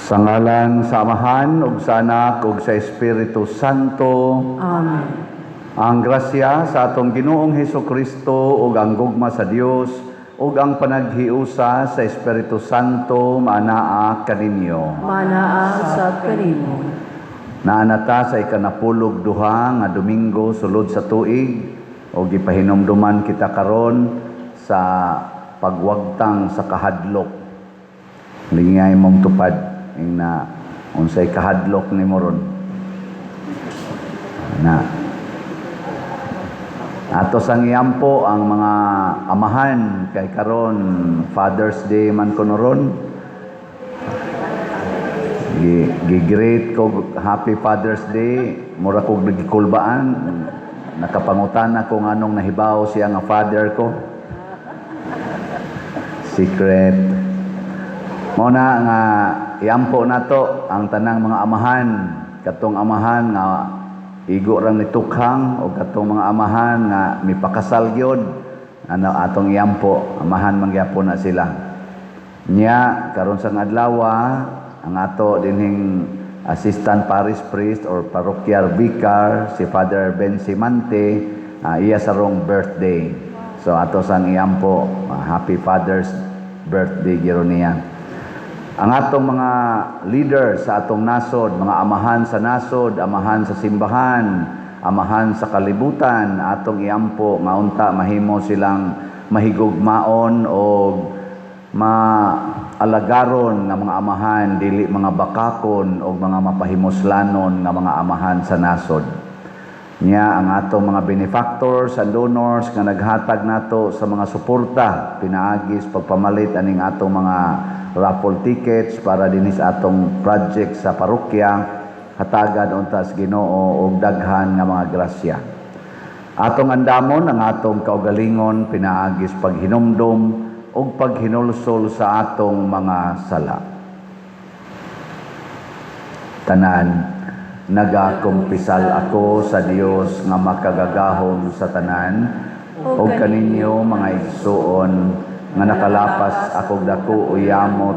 Sa ngalan sa Amahan ug sa Anak ug sa Espiritu Santo. Amen. Ang grasya sa atong Ginoong Hesus Kristo ug ang gugma sa Dios ug ang panaghiusa sa Espiritu Santo maanaa kaninyo. Manaa sa kanimo. Naa na ta sa ikanapulog duha nga Domingo sulod sa tuig ug gipahinumduman kita karon sa pagwagtang sa kahadlok. Lingay mong tupad ing na unsay kahadlok nimo ron. Na ato sang iampo ang mga amahan kay karon Father's Day man kuno ron. Gi-greet ko Happy Father's Day, mura kog nagikulbaan. Nakapangutana ko nganong nahibaw siya nga father ko. Secret. Mao na nga iampo nato ang tanang mga amahan, katong amahan nga igo rang nitukhang o katong mga amahan nga mipakasal gyud, ano atong iampo, amahan man gyapon na sila. Nya karon sa adlaw ang ato dinhing assistant parish priest or parochial vicar si Father Ben Simante, iya sarong birthday. So ato sang iampo, happy Father's Birthday giro niya. Ang atong mga leader sa atong nasod, mga amahan sa nasod, amahan sa simbahan, amahan sa kalibutan, atong iampo nga unta mahimo silang mahigugmaon o maalagaron nga mga amahan, dili mga bakakon o mga mapahimuslanon nga mga amahan sa nasod. Nya ang atong mga benefactors and donors nga naghatag nato sa mga suporta pinaagis pagpamalit aning atong mga raffle tickets para dinhi sa atong project sa parokya, hatagan unta sa Ginoo og daghan nga mga grasya. Atong andamon ang atong kaugalingon pinaagis paghinumdom ug paghinulsol sa atong mga sala. Tanan, nagakumpisal ako sa Dios nga makagagahom sa tanan ug kaninyo, mga igsuon, nga nakalapas akog dako o yamot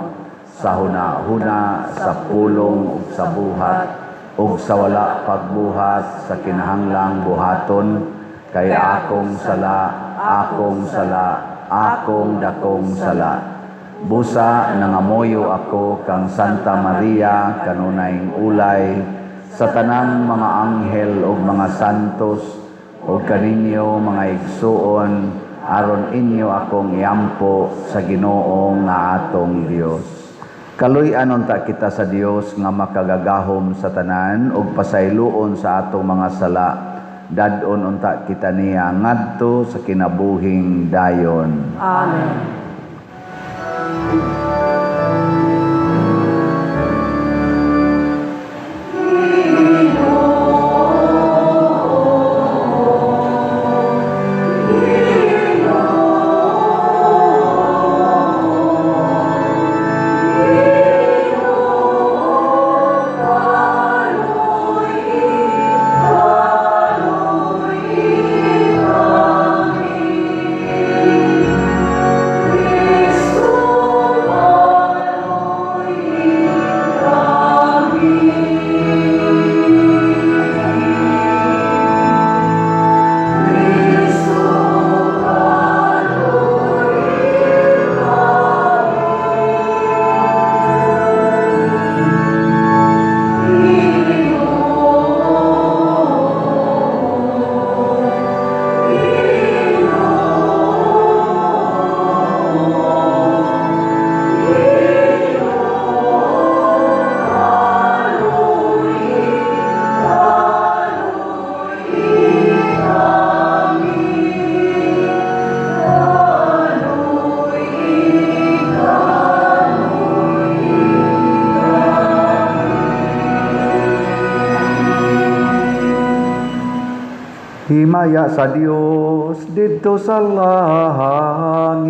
sa huna-huna, sa pulong ug sa buhat ug sa wala pagbuhat sa kinahanglang buhaton, kay akong sala, akong sala, akong dakong sala. Busa nangamuyo ako kang Santa Maria, kanunayng ulay, sa tanang mga anghel ug mga santos, ug kaninyo, mga igsuon, aron inyo akong iampo sa Ginoo nga atong Dios. Kaluy-an unta kita sa Dios nga makagagahom sa tanan ug pasayloon sa atong mga sala. Dad-on unta kita niya ngadto sa kinabuhing dayon. Amen. Himaya sa Dios didto sa langit.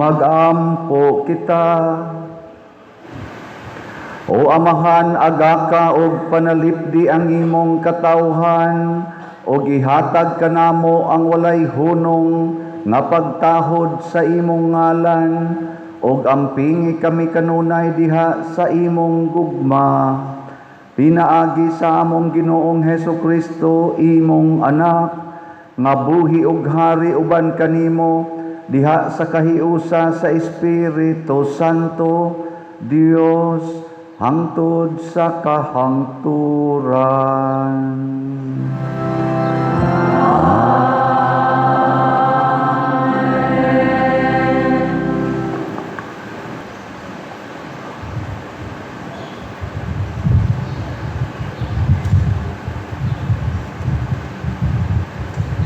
Magampo kita. O Amahan, agaka og panalipdi ang imong katawhan og ihatag kanamo ang walay hunong nga pagtahod sa imong ngalan og ampingi kami kanunay diha sa imong gugma. Pinaagi sa among Ginoong Heso Kristo, imong anak, nga buhi ug hari uban kanimo diha sa kahiusa sa Espiritu Santo, Dios, hangtod sa kahangturan.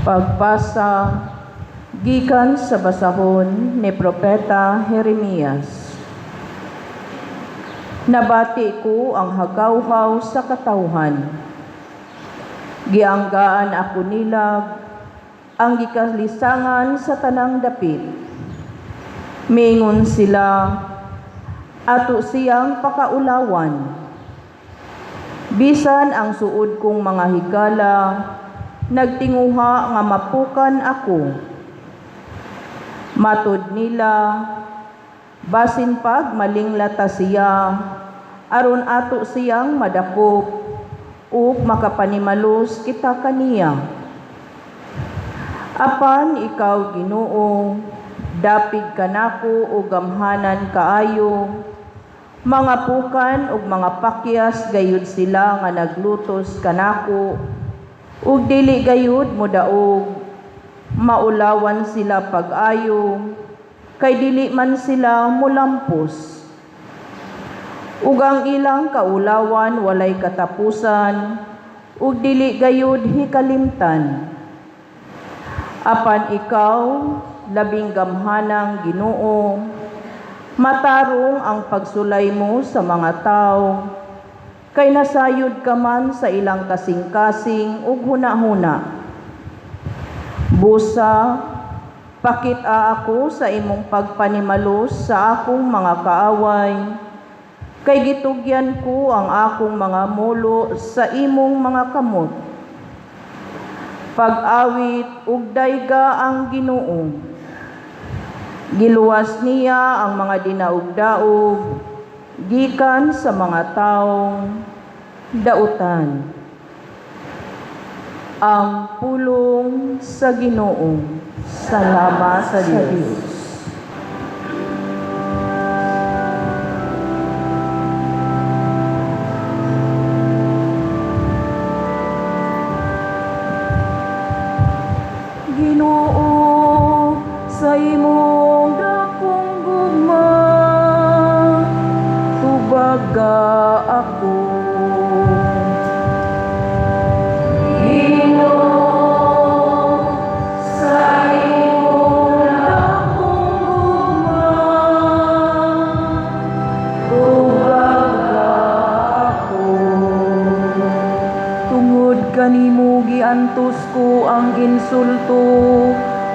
Pagbasa gikan sa basahon ni Propeta Jeremias. Nabati ko ang hagawhaw sa katawhan. Gianggaan ako nila ang gikalisangan sa tanang dapit. Mingon sila, ato siyang pakaulawan. Bisan ang suod kong mga higala, nagtinguha nga mapukan ako. Matud nila, basin pag malinglata siya, aron ato siyang madakop, ug makapanimalos kita kaniya. Apan ikaw, Ginoo, dapig kanako ug gamhanan kaayo, mga pukan ug mga pakyas gayud sila nga naglutos kanako, ug dili gayud modaog, maulawan sila pag-ayo, kay dili man sila molampos. Ug ang ilang kaulawan walay katapusan, ug dili gayud hikalimtan. Apan ikaw, labing gamhanang Ginoo, matarong ang pagsulay mo sa mga tao, kay nasayod ka man sa ilang kasing-kasing ug hunahuna. Busa, pakit-a ako sa imong pagpanimalos sa akong mga kaaway, kay gitugyan ko ang akong mga mulo sa imong mga kamot. Pag-awit ug dayga ang Ginoo. Giluwas niya ang mga dinaog-daog gikan sa mga taong dautan. Ang pulong sa Ginoo. Salamat sa Dios. Ginoo, sa imong dakong gugma, tubaga ako. Ginoo, sa imong dakong gugma, tubaga ako. Tungod kanimo giantos ko ang insulto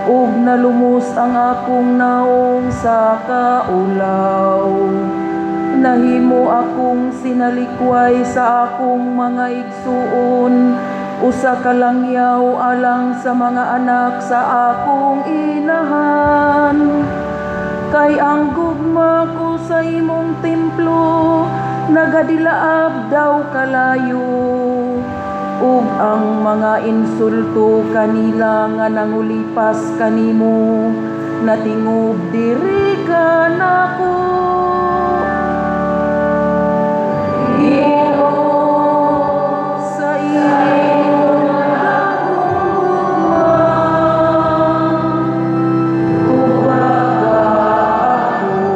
ug nalumos ang akong naong sa kaulaw. Nahimo akong sinalikway sa akong mga igsuon, usa ka langyaw alang sa mga anak sa akong inahan. Kay ang gugma ko sa imong templo nagadilaab daw kalayo, ug ang mga insulto kanila nga nangulipas kanimo natingob diri kanako. Ginoo, sa imong dakong gugma, tubaga ako.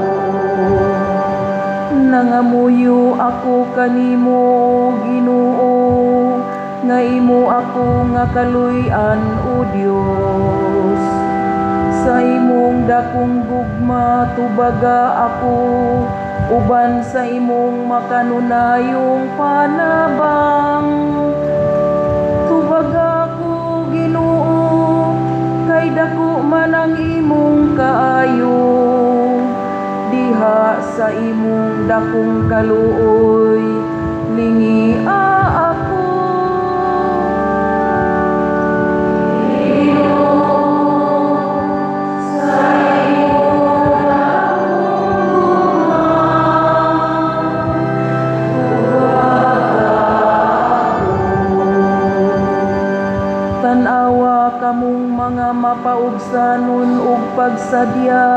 Nangamuyo ako kanimo, Ginoo, nga imo ako nga kaluy-an, o Dios. Sa imong dakong gugma tubaga ako, uban sa imong makanunayong panabang. Tubaga ako, Ginoo, kay dako man ang imong kaayo. Awa sa imong dakong kaluoy, lingia ako. Tan-awa kamong mga mapaugsanon ug pagsadya,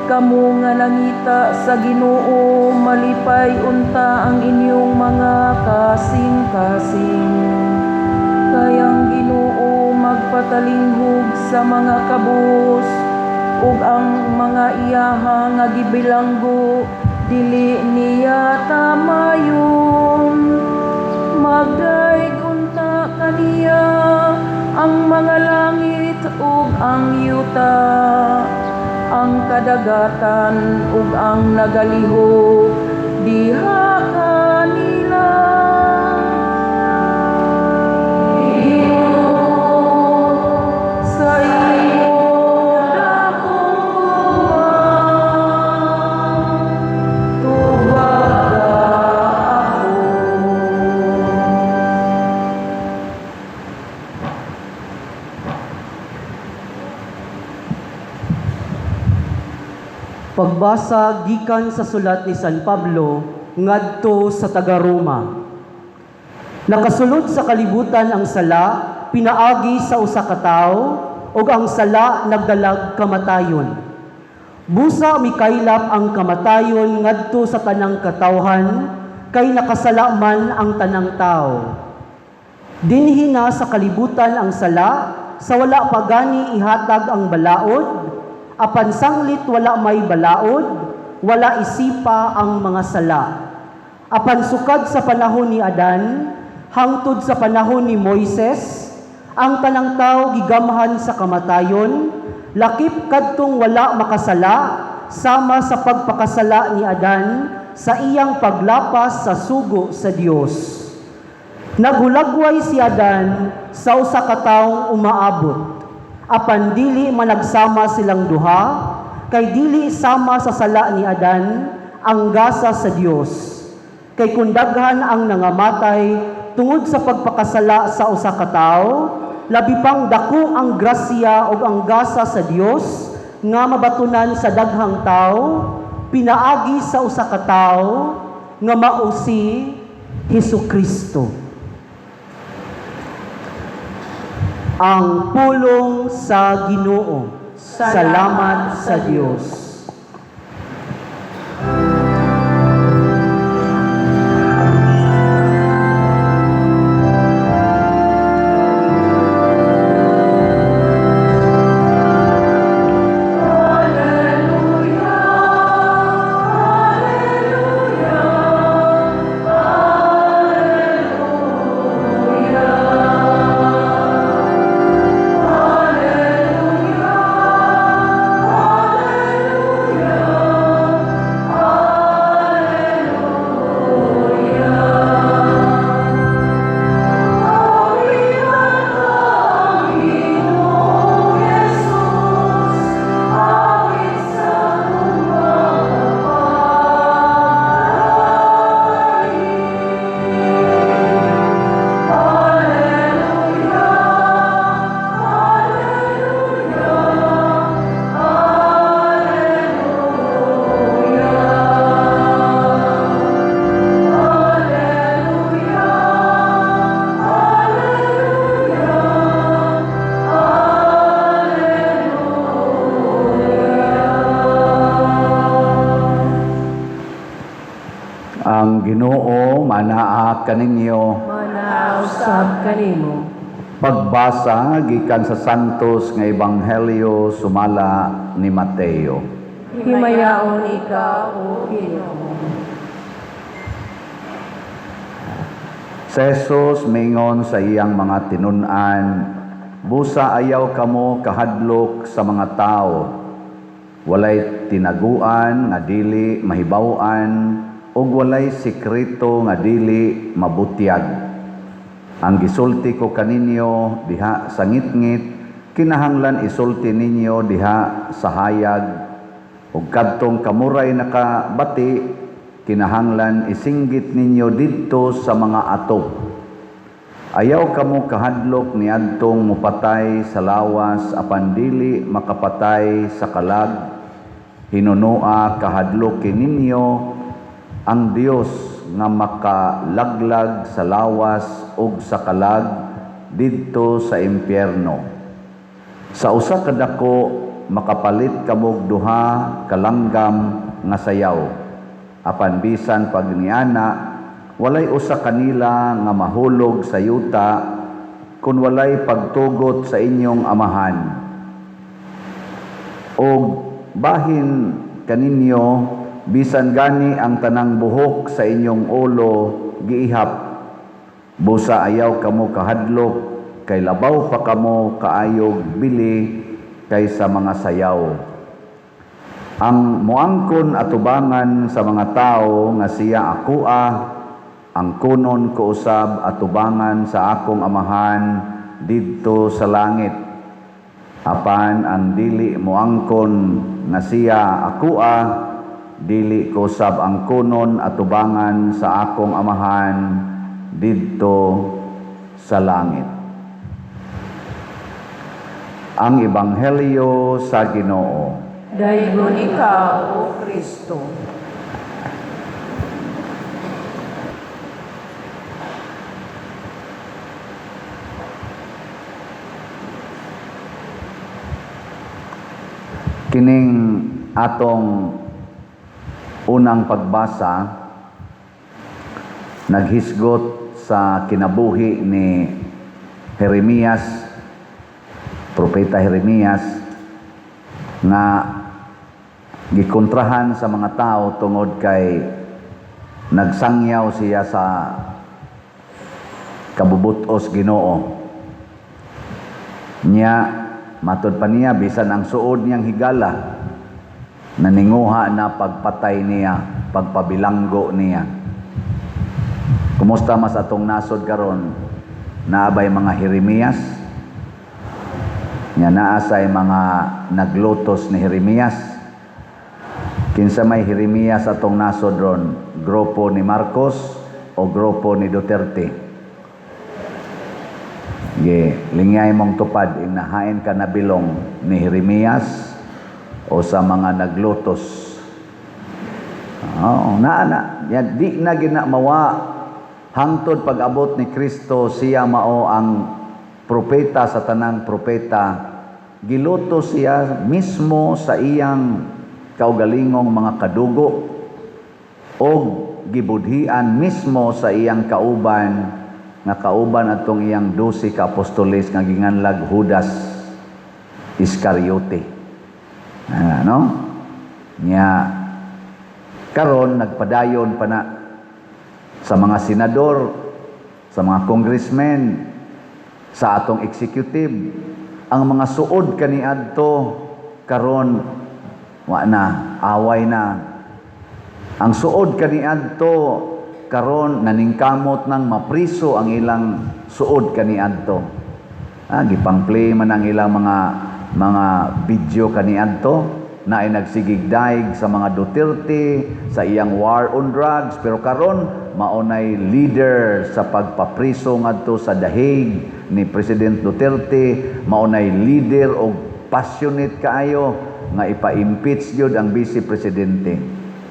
kamo nga nangita sa Ginoo, malipay unta ang inyong mga kasing-kasing. Kay ang Ginoo magpatalinghog sa mga kabus, ug ang mga iyaha nga gibilanggo dili niya tamayon. Magdayeg unta kaniya ang mga langit ug ang yuta, ang kadagatan ug ang nagalihok diha kanila. Ginoo, sa imong dakong gugma, tubaga ako. Pagbasa gikan sa sulat ni San Pablo ngadto sa taga-Roma. Nakasulod sa kalibutan ang sala pinaagi sa usa ka tawo, ug ang sala nagdalag kamatayon. Busa mikaylap ang kamatayon ngadto sa tanang katawhan, kay nakasala man ang tanang tawo. Dinhi na sa kalibutan ang sala, sa wala pa gani ihatag ang balaod, apan sanglit wala may balaod, wala isipa ang mga sala. Apan sukad sa panahon ni Adan, hangtod sa panahon ni Moises, ang tanang tao gigamhan sa kamatayon, lakip kadtong wala makasala, sama sa pagpakasala ni Adan sa iyang paglapas sa sugo sa Dios. Naghulagway si Adan sa usa ka taong umaabot. Apan dili managsama silang duha, kay dili sama sa sala ni Adan ang gasa sa Dios. Kay kung daghan ang nangamatay tungod sa pagpakasala sa usa ka tawo, labi pang dako ang grasya ug ang gasa sa Dios nga mabatunan sa daghang tawo pinaagi sa usa ka tawo nga mao si Hesukristo. Ang pulong sa Ginoo. Salamat sa Dios. Ang Ginoo manaa kaninyo. Manaa usab kanimo. Pagbasa gikan sa Santos nga Ebanghelyo sumala ni Mateo. Himayaon ikaw, O Ginoo. Si Jesus mingon sa iyang mga tinun-an, busa ayaw kamo kahadlok sa mga tao. Walay tinaguan nga dili mahibaw-an ug walay sekreto nga dili mabutyag. Ang gisulti ko kaninyo diha sa ngitngit, kinahanglan isulti ninyo diha sa hayag, Ug kadtong kamuray nakabati, kinahanglan isinggit ninyo didto sa mga atop. Ayaw kamo kahadlok niadtong mupatay sa lawas apan dili makapatay sa kalag. Hinunoa kahadloki ninyo ang Dios nga makalaglag sa lawas ug sa kalag didto sa impyerno. Sa usa ka dako makapalit kamog duha ka langgam nga sayaw. Apan bisan pag niana, walay usa kanila nga mahulog sa yuta kun walay pagtugot sa inyong amahan. Og bahin kaninyo, bisan gani ang tanang buhok sa inyong ulo giihap. Busa ayaw kamo kahadlok, kay labaw pa kamo kaayog bili kaysa mga sayaw. Ang moangkon atubangan sa mga tawo nga siya akoa, angkonon ko usab atubangan sa akong Amahan didto sa langit. Apan ang dili moangkon nga siya akoa, dili ko usab angkonon atubangan sa akong Amahan didto sa langit. Ang Ebanghelyo sa Ginoo. Daygon ikaw, O Kristo. Kining atong unang pagbasa naghisgot sa kinabuhi ni Jeremias, Propeta Jeremias, nga gikontrahan sa mga tao tungod kay nagsangyaw siya sa kabubutos Ginoo. Nya matod pa niya bisan ang suod niyang higala naninguha na pagpatay niya, pagpabilanggo niya. Kumusta mas atong nasod karon? Naa bay mga Jeremias? Nya naa say mga naglutos ni Jeremias? Kinsa may Jeremias atong nasod ron? Grupo ni Marcos o grupo ni Duterte? Ge, lingyay mong tupad, inahain ka na bilong ni Jeremias o sa mga naglutos. Oo, naa na. Ya, di na ginamawa. Hangtod pag-abot ni Kristo, siya mao ang propeta sa tanang propeta. Gilutos siya mismo sa iyang kaugalingong mga kadugo og gibudhian mismo sa iyang kauban, nga kauban atong iyang 12 ka apostoles nga ginganlag Judas Iscariote. Ano? Nya karon nagpadayon pa na sa mga senador, sa mga congressmen, sa atong executive, ang mga suod kaniadto karon wa na, away na. Ang suod kaniadto karon naningkamot nang mapriso ang ilang suod kaniadto. Gipang-play man ang ilang mga video kaniadto na ay nagsigig daig sa mga Duterte sa iyang war on drugs, pero karon maunay leader sa pagpapriso ngadto sa dahig ni President Duterte, maunay leader og passionate kaayo nga ipa-impeach gyud ang vice presidente.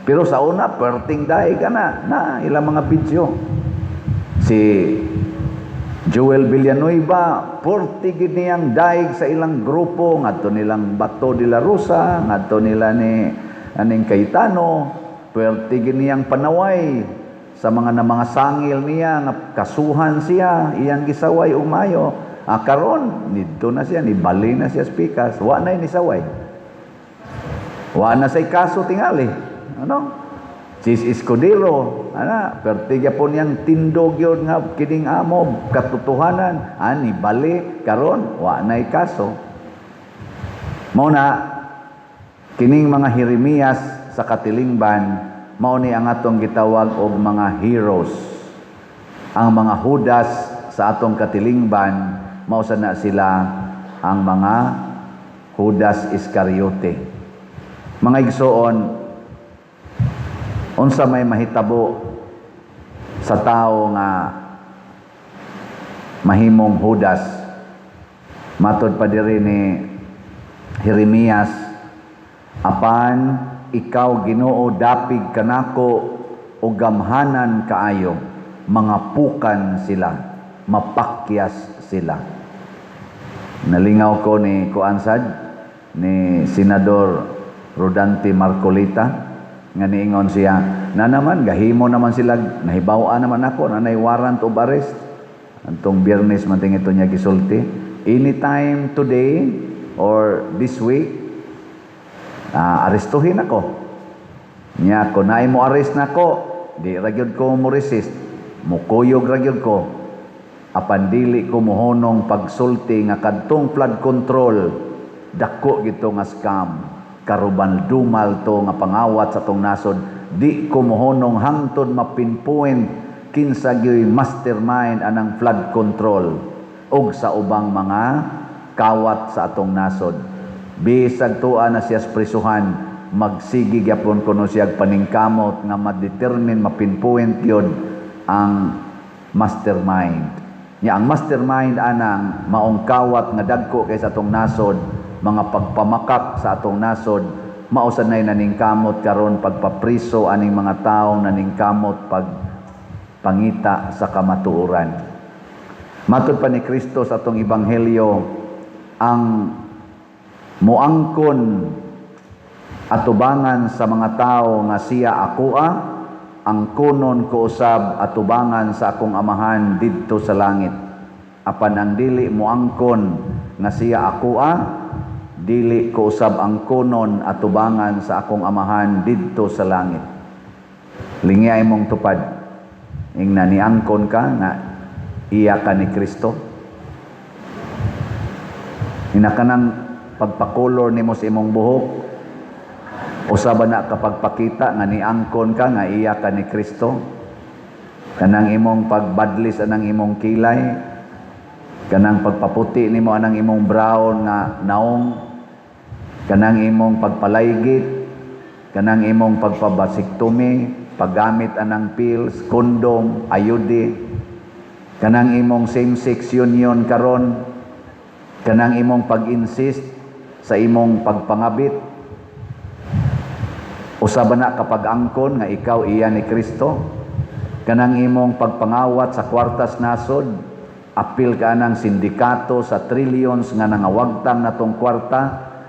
Pero sa una perting daig ana na ilang mga video. Si Joel Villanueva, porti gid niyang daig sa ilang grupo, ngadto nilang Bato de la Rosa, ngadto nila ni aning Cayetano, puwerte gid niyang panaway sa mga na mga sangil niya nga kasuhan siya, iyang gisaway umayo. Karon nidto na siya, nibali na siya speakers, wa na ni saway. Wa na say kaso tingali. Ano? Sis Escudero, ana, perti gyapon niyang tindog yun nga kining amo katotohanan, ani bali karon wa nay kaso. Mao na kining mga Jeremias sa katilingban, mao ni ang atong gitawag og mga heroes. Ang mga Judas sa atong katilingban, mao sa na sila ang mga Judas Iscariote. Mga igsoon, unsa may mahitabo sa tao nga mahimong Judas? Matod pa diri ni Jeremias, "Apan ikaw, Ginoo, dapig kanako ug gamhanan kaayo, mga pukan sila, mapakyas sila." Nalingaw ko ni kuan sad ni Senador Rodante Marcoleta nga niingon siya na naman gahimo naman sila, nahibaw-an naman ako na nay warrant of arrest. Antong Biyernes man ito niya gisulti, anytime today or this week, arestuhin ako niya. Kung naay mo arrest nako, di ra gyud ko mo resist, mukuyog ra gyud ko, apan dili ko mohonong pagsulti nga kadtong flood control dako gito nga scam, karuban dumal to nga pangawat sa atong nasod. Di ko mohonong hangtod mapinpoint kinsa gyoy mastermind anang flood control ug sa ubang mga kawat sa atong nasod. Bisag tua na siya sa prisuhan, magsigi gyapon kuno siya paningkamot nga ma-determine, mapinpoint yun ang mastermind. Nya ang mastermind anang maong kawat nga dagko kay sa atong nasod, mga pagpamakak sa atong nasod, mao sad nay naningkamot karon pagpapriso aning mga taong naningkamot pag pangita sa kamatuoran. Matod pa ni Kristo sa atong ebanghelyo, ang muangkon atubangan sa mga tao nga siya akoa, angkonon ko usab atubangan sa akong Amahan didto sa langit. Apan ang dili moangkon nga siya akoa, dili ko usab angkonon atubangan sa akong Amahan didto sa langit. Lingya imong tupad. Ingna niangkon ka nga iya ka ni Kristo? Ina kanang pagpakolor nimo sa imong buhok, usa ba na kapag pakita nga niangkon ka nga iya ka ni Kristo? Kanang imong pagbadlis anang imong kilay, kanang pagpaputi nimo anang imong brown nga naong, kanang imong pagpalaygit, kanang imong pagpa-vasectomy, paggamit anang pills, condom, IUD, kanang imong same-sex union karon, kanang imong pag-insist sa imong pagpangabit, usa ba na kapag angkon nga ikaw iya ni Kristo? Kanang imong pagpangawat sa kwartas nasod, apil ka ng sindikato sa trillions nga nangawagtang natong kwarta,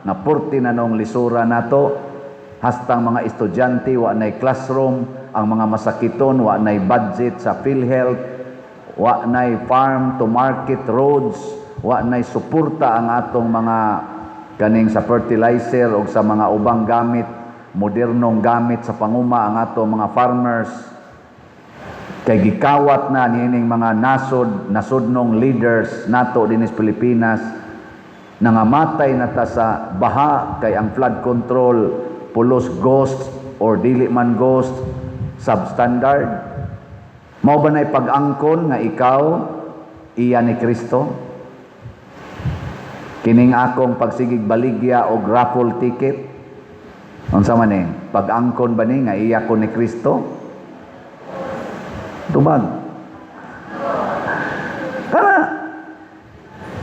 nga purti na nong lisura nato, hastang mga estudyante wa nay classroom, ang mga masakiton wa nay budget sa PhilHealth, wa nay farm to market roads, wa nay suporta ang atong mga kaning sa fertilizer o sa mga ubang gamit, modernong gamit sa panguma ang atong mga farmers kay gikawat na niining mga nasod nasodnong leaders nato dinhi sa Pilipinas. Nangamatay na ta sa baha kay ang flood control pulos ghost or dili man ghost, substandard. Mao ba na'y pag-angkon nga ikaw iya ni Kristo? Kining akong pagsigig baligya og raffle ticket, unsa man ni? Pag-angkon ba ni nga iya ko ni Kristo? Tubag. Kana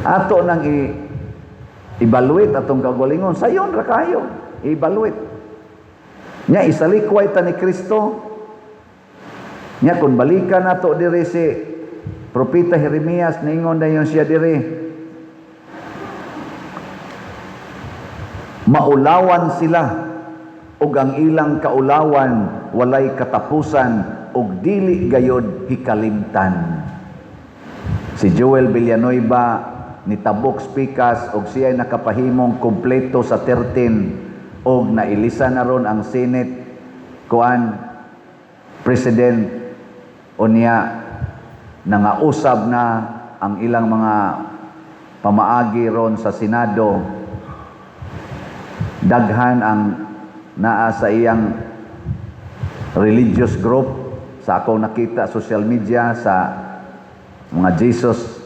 ato nang evaluate atong kaugalingon, sayon ra kayo evaluate. Nya isalikway ta ni Kristo. Nya kung balikan nato diri si Propeta Jeremias, ningon dayon siya diri, "Maulawan sila ug ang ilang kaulawan walay katapusan ug dili gayod hikalimtan." Si Joel Villanueva nitabok pikas og siya nakapahimong kompleto sa 13 og nailisa na ron ang Senate kuan President. Unya nangausab na ang ilang mga pamaagi ron sa Senado. Daghan ang naa sa iyang religious group sa akong nakita social media, sa mga Jesus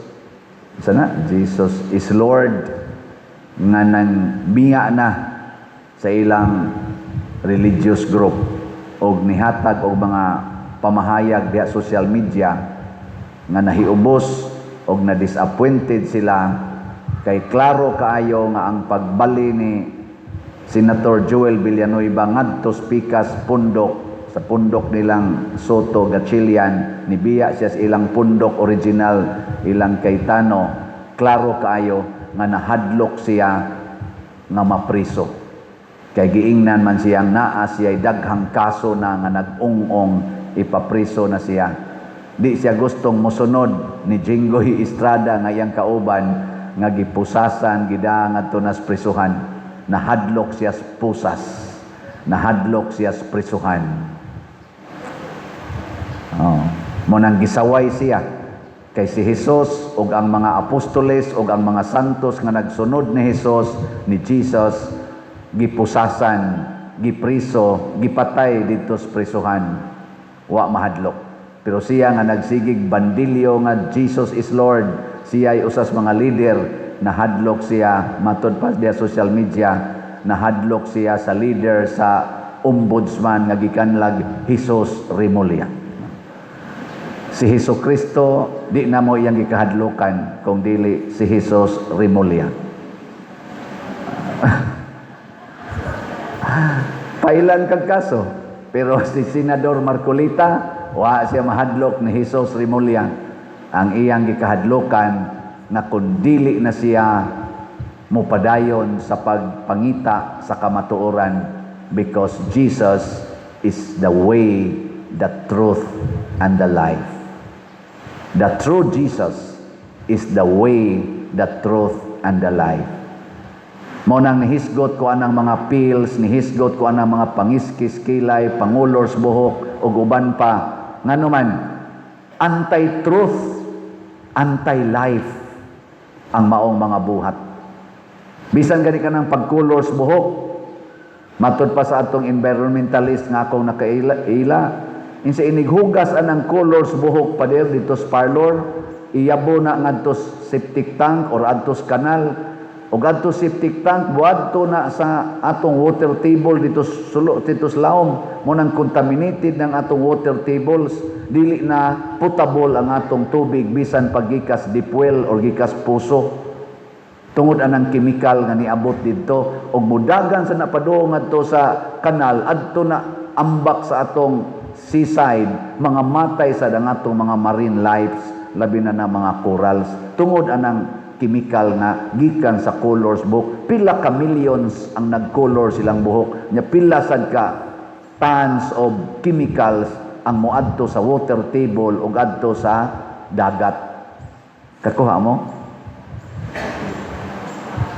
sana, Jesus is Lord, nga nang biya na sa ilang religious group og nihatag og mga pamahayag diha social media nga nahiubos og na disappointed sila kay klaro kaayo nga ang pagbali ni Senator Joel Villanueva ngadto sa Pikas Pundok, sa pundok nilang Soto Gatchalian, nibiya siya sa ilang pundok original, ilang Cayetano. Klaro kaayo nga nahadlok siya nga mapriso kay giingnan man siyang naa siya daghang kaso na nga nag-ung-ong ipapriso na siya. Di siya gustong mosunod ni Jinggoy Estrada nga iyang kauban nga gipusasan gida ngadto nas prisuhan. Nahadlok siya sa pusas, nahadlok siya sa prisuhan. Oh. Mao nang gisaway siya kay si Jesus ug ang mga apostoles ug ang mga santos nga nagsunod ni Jesus, ni Jesus, gipusasan, gipriso, gipatay didto sa prisuhan. Wa mahadlok. Pero siya nga nagsigig bandilyo nga "Jesus is Lord," siya ay usas mga leader, nahadlok siya, matod pa diha social media, nahadlok siya sa leader sa ombudsman nga gikanlag Jesus Remulla. Si Hesus Kristo di na mo iyang gikahadlokan kung dili si Jesus Remulla. Pailan kag kaso. Pero si Senador Marcoleta, wa siya mahadlok ni Jesus Remulla. Ang iyang gikahadlokan na kung dili na siya mupadayon sa pagpangita sa kamatuoran, because Jesus is the way, the truth, and the life. The true Jesus is the way, the truth, and the life. Mao nang nihisgot ko anang mga pills, nihisgot ko anang mga pangiskis kilay, pangulors buhok, ug uban pa. Ngano man, anti-truth, anti-life ang maong mga buhat. Bisan gani ka ng pagkulors buhok, matod pa sa atong environmentalist nga akong nakaila, ila, insa inighugas anang colors buhok pader dito sa parlor, iyabo na ngadto sa septic tank or adto sa kanal, ug adto septic tank buadto na sa atong water table dito sulo dito sa laom. Mao nang contaminated ng atong water tables, dili na potable ang atong tubig bisan pag gikas deep well or gikas puso tungod anang chemical nga niabot didto og mudagan sa napadung ngadto sa kanal, adto na ambak sa atong seaside, mga matay sa ang atong mga marine lives, labi na na mga corals, tungod anang chemical nga gikan sa colors buhok. Pila ka millions ang nag-color silang buhok nya, pila sad ka tons of chemicals ang moadto sa water table ug adto sa dagat. Kakuha mo?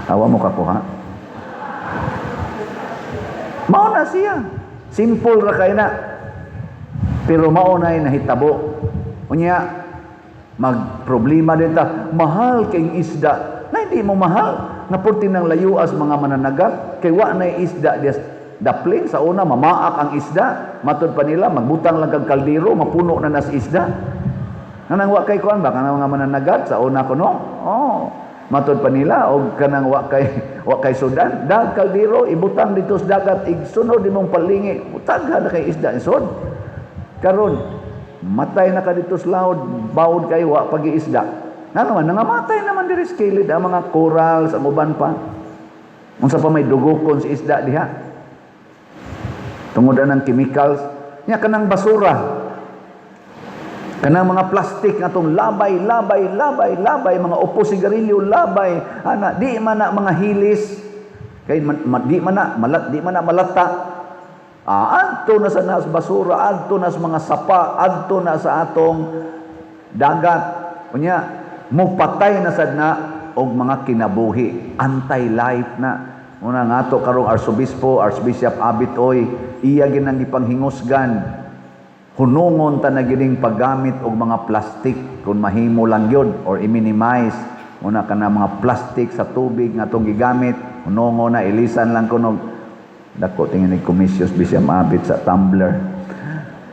Awa mo kakuha? Mao na siya. Simple ra kay na. Pero mao na nahitabo. Unya, magproblema din ta. Mahal kay isda. Na hindi mo mahal. Na purti ng layuas mga mananagat. Kay wa na isda dias daplin. Sa una, mamaak ang isda. Matod pa nila, magbutang lang kag kaldero, mapuno na nas isda. Kanang wa kay kuan ba kanang mga mananagat sa una kuno? Oh. Matod pa nila og kanang wa kay sudan, dag kaldero ibutang dito sa dagat, igsunod imong palingi, tagha na kay isda isod. Karon matay na ka dito sa laod, bawod kay wa pagi-isda. Ngano man nangamatay naman diri sa kilid ang mga corals, ang uban pa. Unsa pa may dugokon sa isda diha? Tungod ang chemicals, nya kanang basura, kanang mga plastic nga atong labay, labay, labay, labay, mga upo sigarilyo, labay, ana, di man na mga hilis, kay di man na, malat, di man na malata. Ah, adto na sa nas basura, adto na sa mga sapa, adto na sa atong dagat. Unya, mupatay na sad na og mga kinabuhi, anti-life na. Una nga ato karong Arsobispo, Archbishop Abit Oy, iya ginang gipanghingusgan hunungon ta na gining paggamit og mga plastic kung mahimo lang gyud or i-minimize una kana mga plastic sa tubig nga atong gigamit, hunungon na, ilisan lang kuno. Dako tingin ni Commissios Bishop Abit sa tumbler.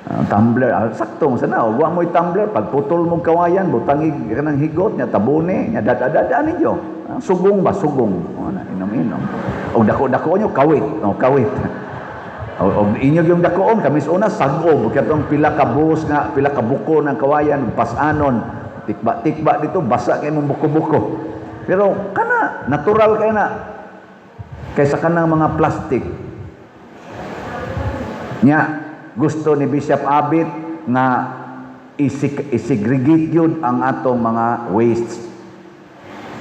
Ah, tumbler, ah, sakto sa na wa mo'y tumbler, pagputol mo kawayan, butangig kanang higot nya, tabuni nya, dad-dad ninyo. Ah, sugong ba, sugong. O, na inom-inom og dako-dako nyo kawit, oh, kawit. O inyo yung dakoon, kamis una sag-ob katong pila ka buhos nga pila ka buko ng kawayan pasanon, tikba-tikba dito, basa kay mong buko-buko. Pero kana natural kay na kaysa kanang mga plastic. Nya gusto ni Bishop Abit nga isegregate yun ang atong mga wastes.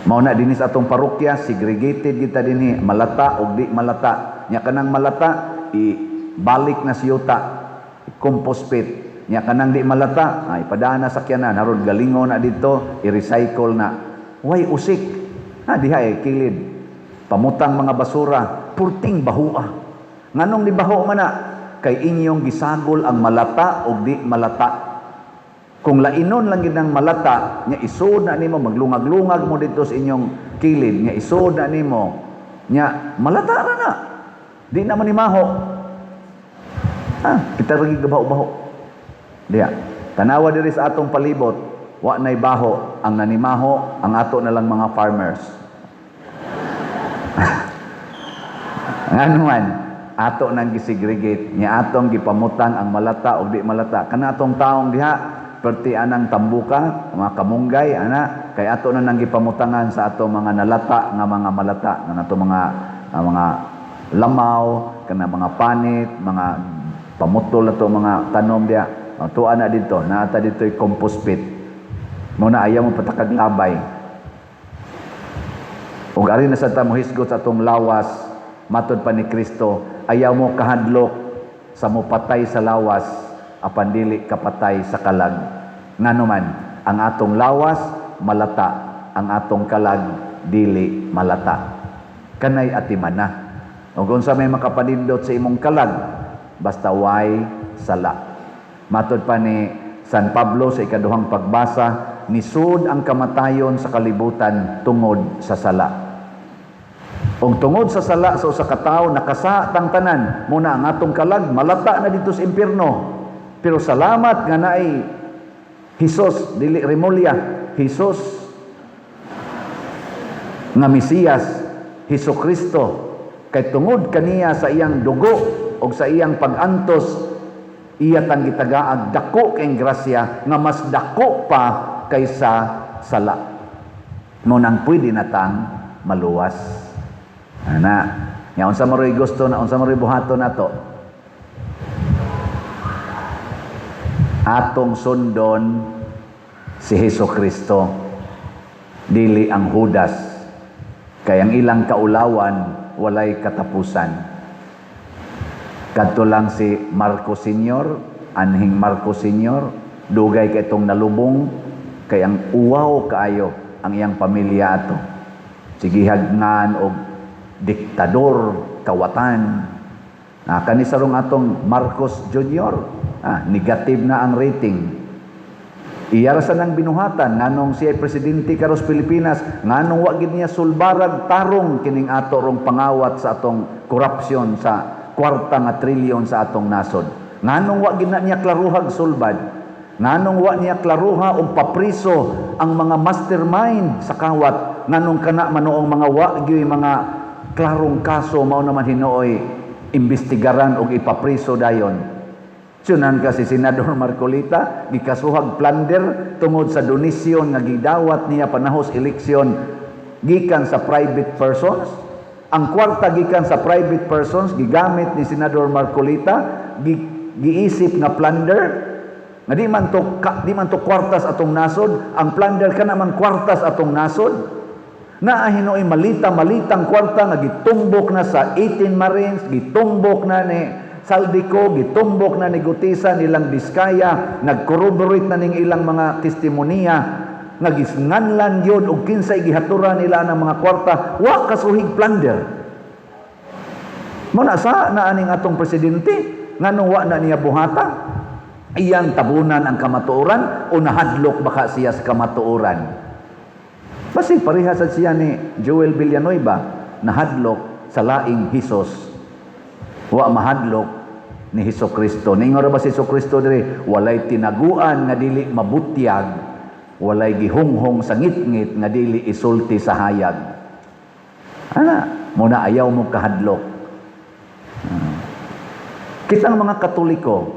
Mao na dinhi sa atong parokya, segregated kita dinhi, malata og di malata. Nya kanang malata ibalik na siyuta, compost pit. Nya kanang di malata, ay ipadaan na sakyanan, haron galingon na dito, i-recycle na. Way usik. Ha, diha eh, kilid. Pamutang mga basura, purting bahua. Nganong di baho man na? Kay inyong gisagol ang malata og di malata. Kung lainon lang gid ang malata, nya isod na nimo, maglungag-lungag mo dito sa inyong kilid, nya isod na nimo, nya malata ra na. Di naman ni maho. Ha, kita ra gid baho-baho. Diya. Tanawa diri sa atong palibot, wa nay baho, ang nanimaho ang ato na lang mga farmers. Nganuman, ato nang gisegregate, nya atong gipamutang ang malata og di malata. Kana atong taong diha, perti anang tambuka, mga kamunggay, ana, kay ato na nang gipamutangan sa ato mga nalata nga mga malata, nga ato mga lamaw, kana mga panit, mga pamutol ato mga tanom diha. Tuwa na dito, naata dito'y compost pit. Muna ayaw mo patakag labay. Ug ari na sa ta mohisgot sa atong lawas, matod pa ni Kristo, ayaw mo kahadlok sa mopatay sa lawas, apan dili kapatay sa kalag. Ngano man, ang atong lawas malata, ang atong kalag dili malata. Kanay atimana. Ug unsa may makapanindot sa imong kalag, basta way sala. Matod pa ni San Pablo sa ikaduhang pagbasa, nisud ang kamatayon sa kalibutan tungod sa sala. Ug tungod sa sala sa usa ka tawo nakasa tang tanan, muna ang atong kalag malata na dito sa impierno. Pero salamat nga naay Hesus, dili Remulla, Hesus nga Mesiyas, Hesus Kristo, kay tungod kaniya sa iyang dugo og sa iyang pag-antos, iya tang gitagaag dako kay grasya nga mas dako pa kaysa sala. Mo nang pwede na tang maluwas. Ana, nya unsa maroy gusto na, unsa maroy buhaton nato? Atong sundon si Hesus Kristo, dili ang Judas, kay ang ilang kaulawan walay katapusan. Kadto lang si Marcos Senior, anhing Marcos Senior, dugay kay itong nalubong, kay ang uwaw kaayo ang iyang pamilya ato. Sigihagnan og diktador, kawatan. Kani sarong atong Marcos Junior, negative na ang rating. Iya ra sa nang binuhatan nganong siya presidente karos Pilipinas, nganong wa gid niya sulbarag tarong kining ato rong pangawat sa atong korupsyon sa kwarta nga trilyon sa atong nasod. Nganong wa gid na niya klaruhag sulbad, nganong wa niya klaruha og papriso ang mga mastermind sa kawat, nganong kana manoong mga wa gyud mga klarong kaso mao naman hinuoy imbestigaran og ipapriso dayon. Sunan kasi Senador Marcoleta gikasuhag plunder tungod sa donasyon nga gidawat niya panahos eleksyon gikan sa private persons. Ang kwarta gikan sa private persons gigamit ni Senador Marcoleta, giisip nga plunder nga di man to kwartas atong nasod. Ang plunder kana man kwartas atong nasod. Naa hinuoy malita-malitang kwarta nga gitumbok na sa 18 Marines, gitumbok na ni Zaldy Co, gitumbok na ni Guteza nilang Diskaya, nagcorroborate na ning ilang mga testimonya nga gisnganlan gyud og kinsay gihatura nila ang mga kwarta, wa kasuhig plunder. Mo na sa na aning atong presidente nganong wa na niya buhata? Iyang tabunan ang kamatuoran o nahadlok baka siya sa kamatuoran? Basig pareha sa siya ni Joel Villanueva, nahadlok sa laing Hesus. Wa mahadlok ni Hesus Kristo. Ningon ra ba si Hesus Kristo diri, walay tinaguan nga dili mabutyag, walay gihunghong sa ngitngit nga dili isulti sa hayag. Ana, muna ayaw mo kahadlok. Kitang mga Katoliko,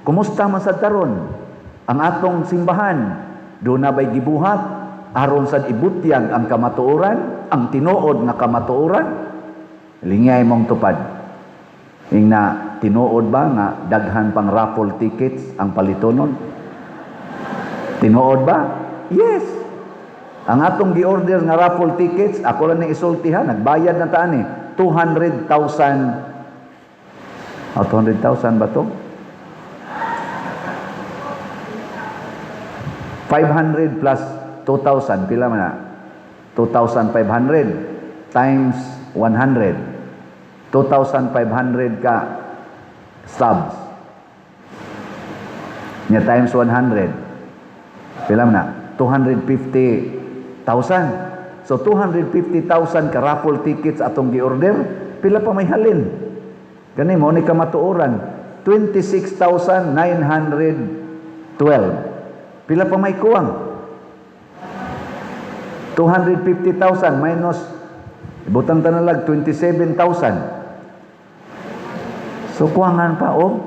kumusta man sad karon? Ang atong simbahan, duna ba'y gibuhat aron sad ibutyag ang kamatuoran, ang tinuod nga kamatuoran? Lingay mong tupad. Ingna, tinuod ba nga daghan pang raffle tickets ang palitonon? Tinuod ba? Yes. Ang atong gi-order nga raffle tickets, ako lang ni isulti ha, nagbayad na taan eh, 200,000. Oh, 200,000 ba to? 500 plus 2,000, pila man na? 2,500 times 100. 2,500 ka stubs. Nya times 100. Pila man na? 250,000. So 250,000 ka raffle tickets atong gi-order, pila pa may halin? Gani mo ni kamatuoran, 26,912. Pila pa may kuwang? 250,000 minus butang tanalag 27,000. So kuwangan pa og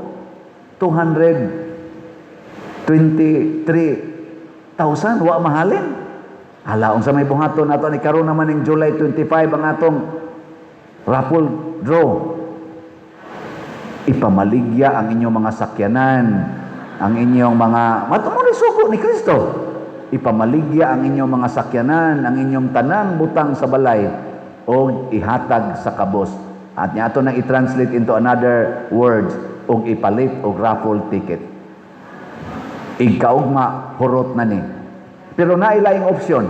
223,000, wa mahalin. Hala, unsa may buhaton nato ni karon naman ning July 25 ang atong raffle draw? Ipamaligya ang inyong mga sakyanan, ang inyong mga matumo ni sugo ni Kristo. Ipamaligya ang inyong mga sakyanan, ang inyong tanang butang sa balay og ihatag sa kabos. At niya ato nang i-translate into another words, og ipalit og raffle ticket. Igkaugma, hurot na ni. Pero nailaing opsyon.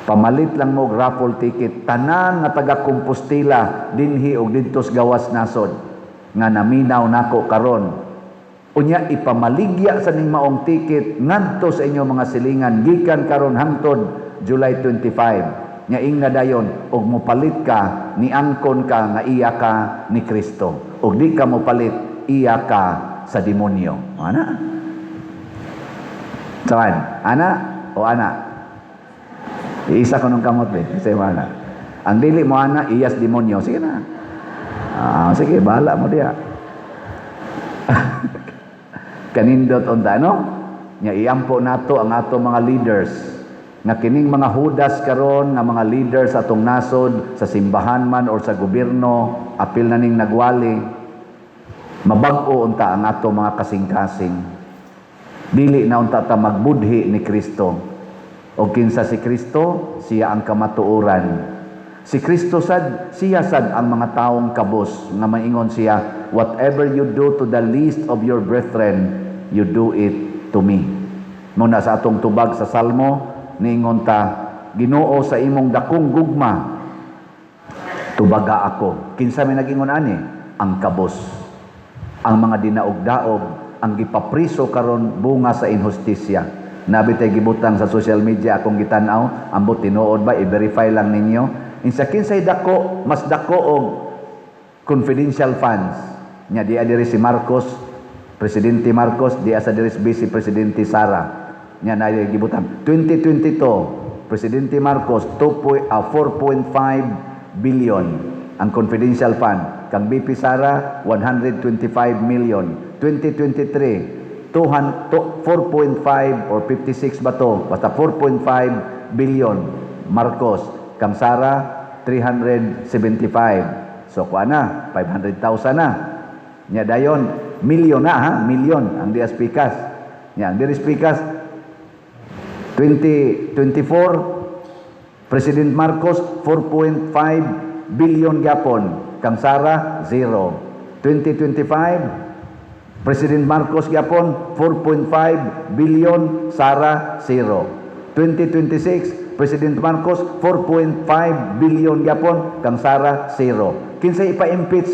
Pamalit lang mo og raffle ticket, tanan nga taga Compostela dinhi og didto sa gawas nasod nga naminaw nako karon. Unya ipamaligya sa ning maong ticket ngadto sa inyong mga silingan gikan karon hangtod July 25. Nya ingna dayon og mopalit ka, niangkon ka nga iya ka ni Kristo. Og di ka mopalit, iya ka sa demonyo. Ana? Saan? Ana o ana? Iisa ko nung kamot eh. Kasi mo ana. Ang dili mo ana, iyas demonyo. Sige na. Ah, sige, bahala mo diya. Kanindot unta, no? Nya iampo nato ang ato mga leaders nga kining mga Judas karon nga mga leaders atong nasod sa simbahan man or sa gobyerno, apil na ning nagwali, mabag-o unta ang ato mga kasing-kasing. Dili na unta ta magbudhi ni Kristo. O kinsa si Kristo, siya ang kamatuoran. Si Kristo sad, siya sad ang mga taong kabos nga maingon siya, "Whatever you do to the least of your brethren, you do it to me." Muna sa atong tubag sa Salmo, niingon ta, "Ginoo, sa imong dakong gugma, tubaga ako." Kinsa may nag-ingon ani? Ang kabos. Ang mga dinaog-daog, ang gipapriso karon bunga sa inhustisya. Nabi tay gibutang sa social media akong gitan-aw, ambot tinuod ba, i-verify lang ninyo. Insa kinsay dako, mas dako og confidential funds. Nya di diri si Marcos, Presidente Marcos, di sa diri si Vice Presidente Sara. Nya na gibutang 2022, Presidente Marcos 2, 4.5 billion ang confidential fund. Kang VP Sara 125 million. 2023, 200 4.5 or 56 ba to? Basta 4.5 billion Marcos. Kang Sara 375. So kuha na 500,000 na. Nya dayon milyon na ha, milyon ang dias pikas. Nya ang diris pikas, 2024, President Marcos 4.5 billion gyapon, kang Sara 0. 2025, President Marcos gyapon 4.5 billion, Sara 0. 2026, President Marcos 4.5 billion gyapon, kang Sara 0. Kinsay ipa-impeach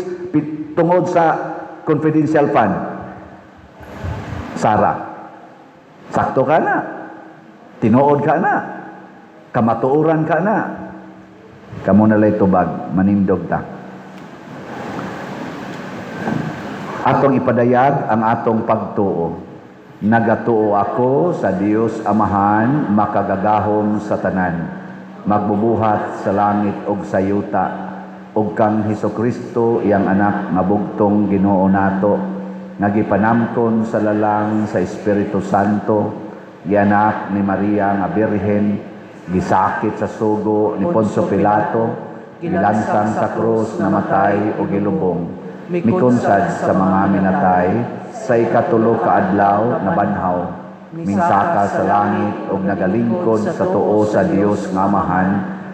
tungod sa confidential fund? Sara. Sakto ka na. Tinuod ka na. Kamatuoran ka na. Kamo na lay tubag, manindog ta. Atong ipadayag ang atong pagtuo. Nagatuo ako sa Dios Amahan, makagagahom sa tanan, magbubuhat sa langit ug sa yuta. ug kang Hesukristo, iyang anak nga bugtong Ginoo nato, nga gipanamkon sa lalang sa Espiritu Santo, gianak ni Maria nga Birhen, gisakit sa sugo ni Poncio Pilato, gilansang sa krus, namatay o gilubong, mikunsad sa mga minatay, sa ikatulo ka adlaw nabanhaw, minsaka sa langit ug nagalingkod sa tuo sa Dios nga Amahan,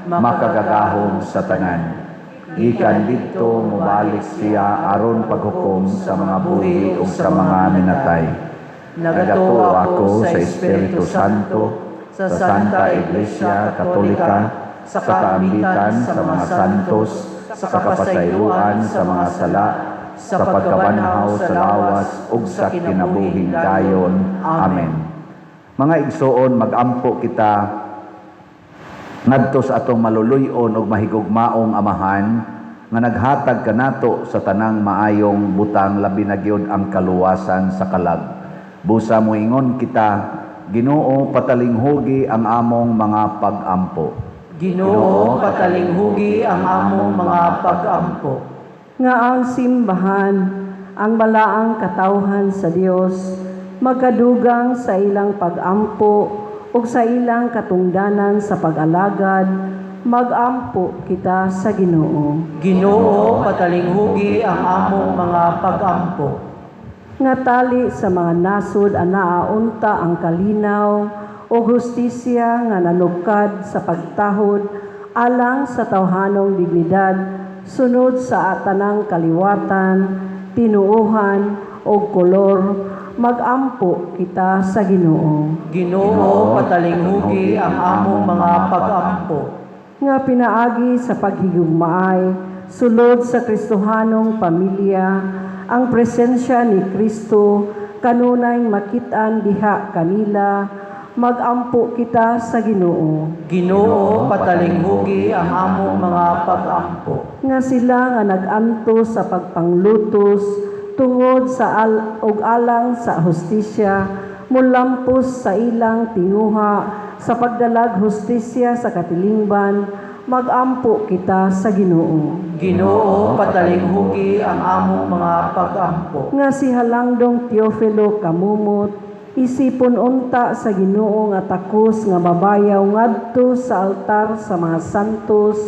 makagagahom sa tanan. Gikan didto mobalik siya aron paghukom sa mga buhi ug sa mga minatay. Nagatuo ako sa Espiritu Santo, sa Santa Iglesia Katolika, sa kaambitan sa mga santos, sa kapasayloan sa mga sala, sa pagkabanhaw sa lawas ug sa kinabuhing dayon. Amen. Mga igsoon, magampo kita ngadto sa atong maluluy-on ug mahigugmaong Amahan nga naghatag kanato sa tanang maayong butang, labi na gyud ang kaluwasan sa kalag. Busa moingon kita, Ginoo, patalinghugi ang among mga pag-ampo. Ginoo, patalinghugi ang among mga pag-ampo. Nga ang simbahan, ang balaang katawhan sa Dios, magkadugang sa ilang pag-ampo ug sa ilang katungdanan sa pag-alagad, magampo kita sa Ginoo. Ginoo, patalinghugi ang among mga pag-ampo. Nga tali sa mga nasod anaa unta ang kalinaw o hustisya nga nanukad sa pagtahod alang sa tawhanong dignidad sunod sa tanang kaliwatan, tinuohan o kolor, magampo kita sa Ginoo. Ginoo, patalinghugi ang among mga pag-ampo. Nga pinaagi sa paghigugmaay sulod sa Kristohanong pamilya, ang presensya ni Kristo kanunay makit-an diha kanila, magampo kita sa Ginoo. Ginoo, patalinghugi ang among mga pag-ampo. Nga sila nga nag-antos sa pagpanglutos tungod sa og alang sa hustisya, mulampos sa ilang tinguha sa pagdalag hustisya sa katilingban, magampo kita sa Ginoo. Ginoo, patalinghugi ang among mga pag-ampo. Nga si Halangdong Teofilo Camomot isipon unta sa Ginoo nga takos nga mabayaw ngadto sa altar sa mga santos,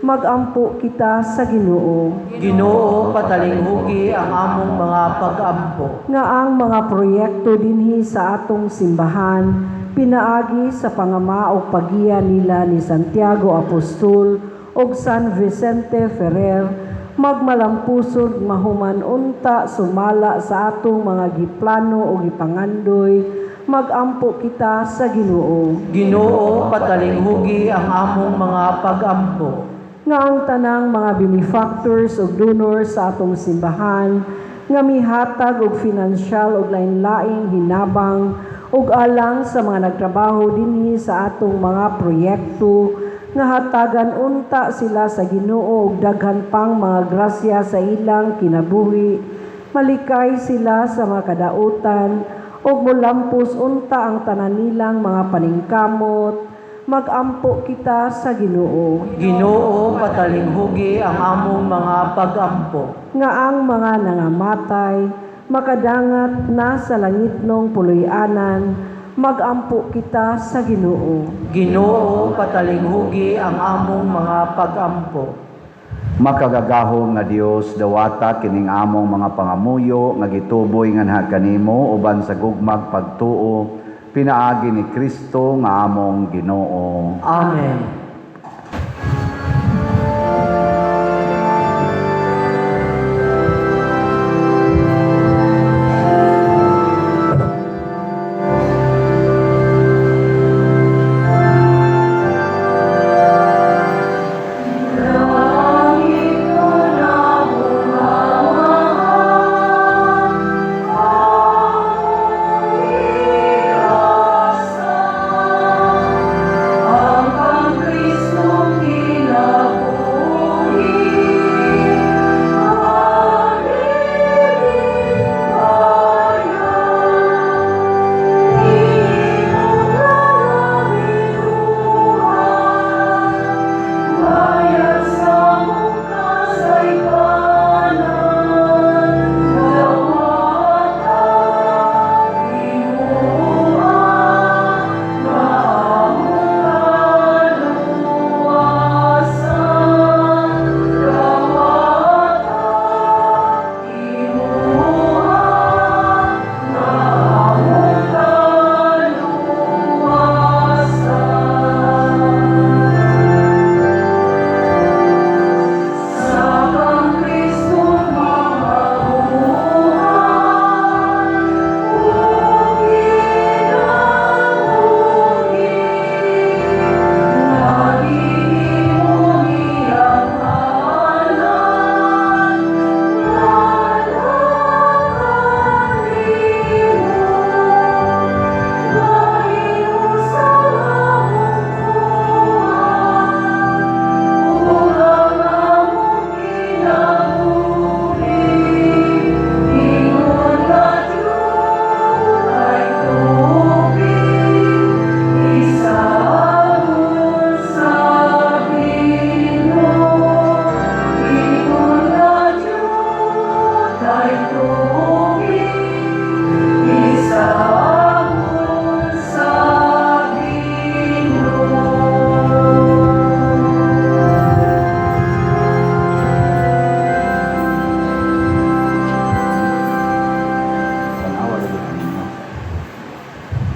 magampo kita sa Ginoo. Ginoo, patalinghugi ang among mga pag-ampo. Nga ang mga proyekto dinhi sa atong simbahan pinaagi sa pangama o pagiya nila ni Santiago Apostol ug San Vicente Ferrer magmalampusod mahuman unta sumala sa atong mga giplano o gipangandoy, magampo kita sa Ginoo. Ginoo, patalinghugi ang among mga pag-ampo. Nga ang tanang mga benefactors ug donors sa atong simbahan nga mihatag og finansyal ug lain-laing hinabang ug alang sa mga nagtrabaho dinhi sa atong mga proyekto, nga hatagan unta sila sa Ginoo og daghan pang mga grasya sa ilang kinabuhi, malikay sila sa mga kadautan ug molampos unta ang tanan nilang mga paningkamot, magampo kita sa Ginoo. Ginoo, patalinghugi ang among mga pag-ampo. Nga ang mga nangamatay makadangat na sa langitnong puloy-anan, magampo kita sa Ginoo. Ginoo, patalinghugi ang among mga pag-ampo. Makagagahom nga Dios, dawata kining among mga pangamuyo nga gituboy nganha kanimo uban sa gugmag pagtuo pinaagi ni Kristo nga among Ginoo. Amen. Ang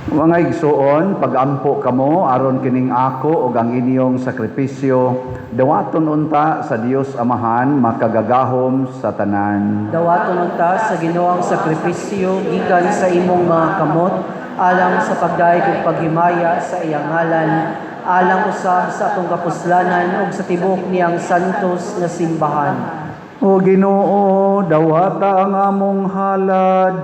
Mga igsuon, pagampo kamo aron kining ako ug ang inyong sakripisyo dawaton unta sa Dios Amahan makagagahom sa tanan. Dawaton unta sa Ginoo ang sakripisyo gikan sa imong mga kamot alang sa pagdayeg ug paghimaya sa iyang ngalan, alang usab sa atong kapuslanan ug sa tibuok niyang santos nga simbahan. O Ginoo, dawata ang among halad,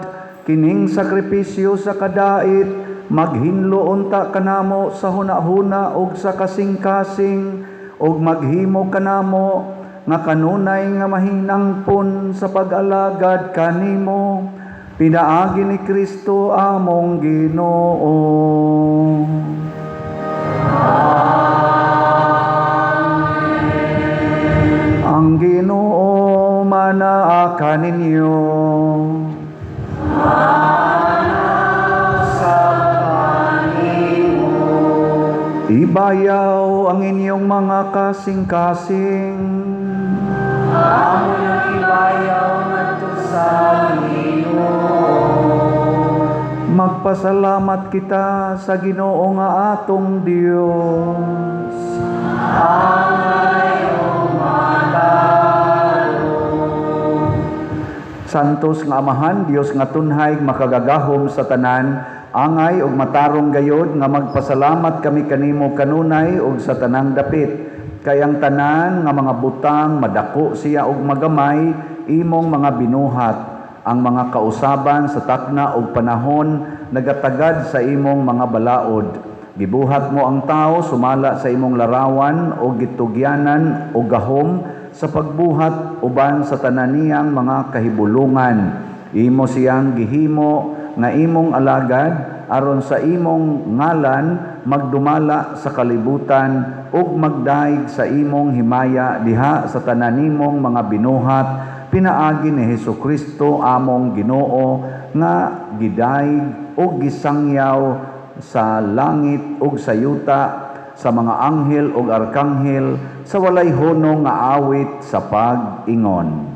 kining sakripisyo sa kadait, maghinlo unta kanamo sa hunahuna ug sa kasing-kasing, ug maghimo kanamo nga kanunay nga mahinangpon sa pag-alagad kanimo, pinaagi ni Kristo among Ginoo. Ang Ginoo manaa kaninyo. Ibayaw ang inyong mga kasing-kasing. Amo nang ibayaw ngadto sa Ginoo. Magpasalamat kita sa Ginoo nga atong Dios. Santos nga Amahan, Dios nga tunhay, makagagahom sa tanan, angay ug matarong gayod nga magpasalamat kami kanimo kanunay ug sa tanang dapit. Kay ang tanan nga mga butang madako siya og magamay imong mga binuhat. Ang mga kausaban sa takna ug panahon nagatagad sa imong mga balaod. Gibuhat mo ang tao sumala sa imong larawan o gitugyanan o gahom sa pagbuhat uban sa tanan niyang mga kahibulungan. Imo siyang gihimo nga imong alagad aron sa imong ngalan magdumala sa kalibutan ug magdaig sa imong himaya diha sa tanan nimong mga binuhat pinaagi ni Hesus Kristo among Ginoo nga gidaig ug gisangyaw sa langit ug sa yuta sa mga anghel ug arkanghel sa walay hunong nga awit sa pag-ingon.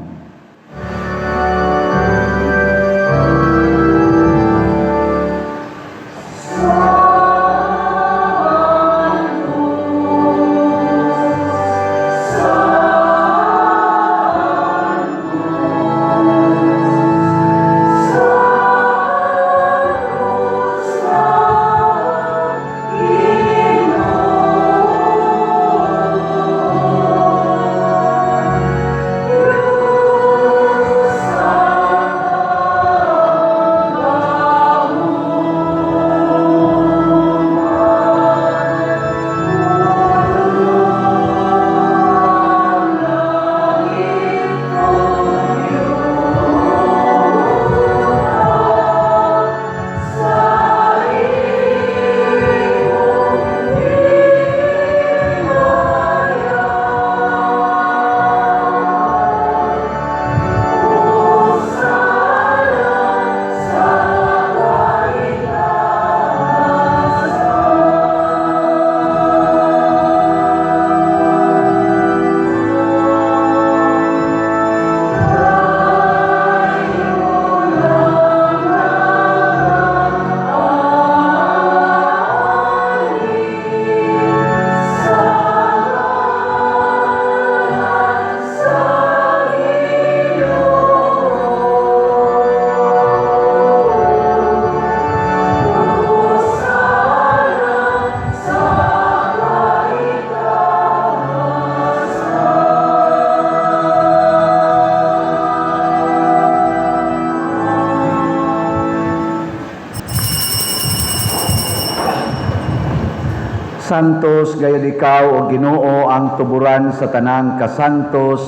Santos gayud ikaw o Ginoo ang tuburan sa tanang kasantos,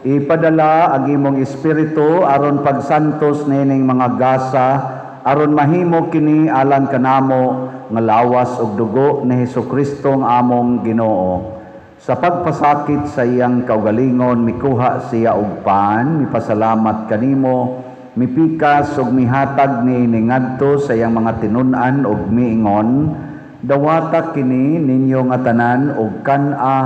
ipadala ang imong espiritu aron pagsantos nining mga gasa aron mahimo kini alang kanamo nga lawas ug dugo ni Hesukristo ang among Ginoo. Sa pagpasakit sa iyang kaugalingon mikuha siya og pan, mipasalamat kanimo, mipikas ug mihatag niini ngadto sa iyang mga tinun-an ug miingon, dawata kini ninyo nga tanan og kan-a,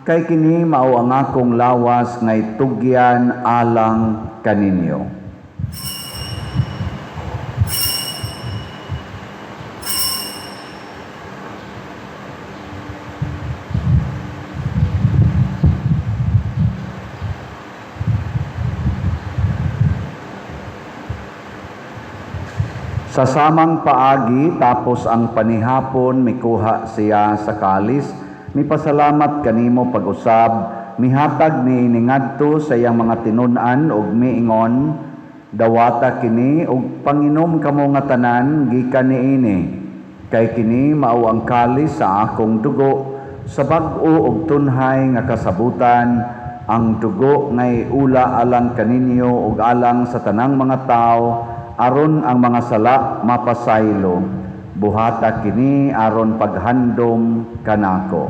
kay kini mao ang akong lawas nga itugyan alang kaninyo. Sa samang paagi, tapos ang panihapon, mikuha siya sa kalis, mipasalamat kanimo pag-usab, mihatag niini ngadto sa iyang mga tinun-an ug miingon, "Dawata kini ug panginom kamo nga tanan gikan niini, kay kini mao ang kalis sa akong dugo sa bag-o ug tunhay nga kasabutan, ang dugo nga iula alang kaninyo ug alang sa tanang mga tawo aron ang mga sala mapasaylo. Buhata kini aron paghandom kanako."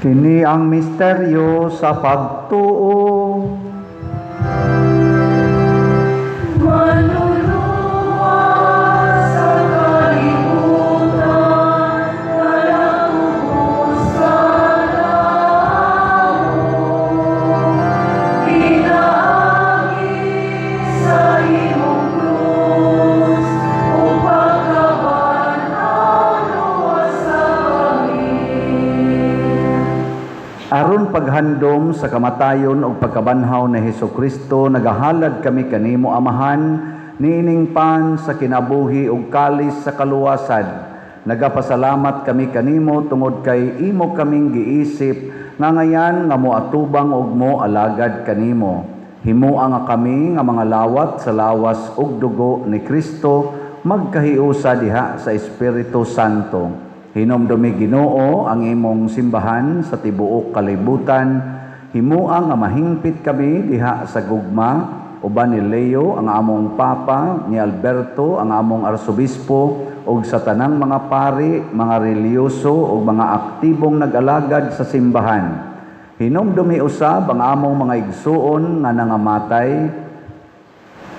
Kini ang misteryo sa pagtuo. Manluluwas sa kalibutan, kalapusan namo. Pinaagi sa imong krus, ug pagkabanhaw, luwasa kami. Aron paghandom sa kamatayon ug pagkabanhaw ni Hesukristo, nagahalad kami kanimo, Amahan, niining pan sa kinabuhi ug kalis sa kaluwasan. Nagapasalamat kami kanimo tungod kay imo kaming giisip nga ngayan nga moatubang ug mo alagad kanimo. Himoa nga kami nga mga lawat sa lawas ug dugo ni Kristo magkahiusa diha sa Espiritu Santo. Hinomdumi, Ginoo, ang imong simbahan sa tibuok kalibutan. Himoa nga mahingpit kami diha sa gugma uban ni Leo ang among Papa, ni Alberto ang among Arsobispo ug sa tanang mga pari, mga relihiyoso ug mga aktibong nag-alagad sa simbahan. Hinomdumi usab ang among mga igsuon nga nangamatay.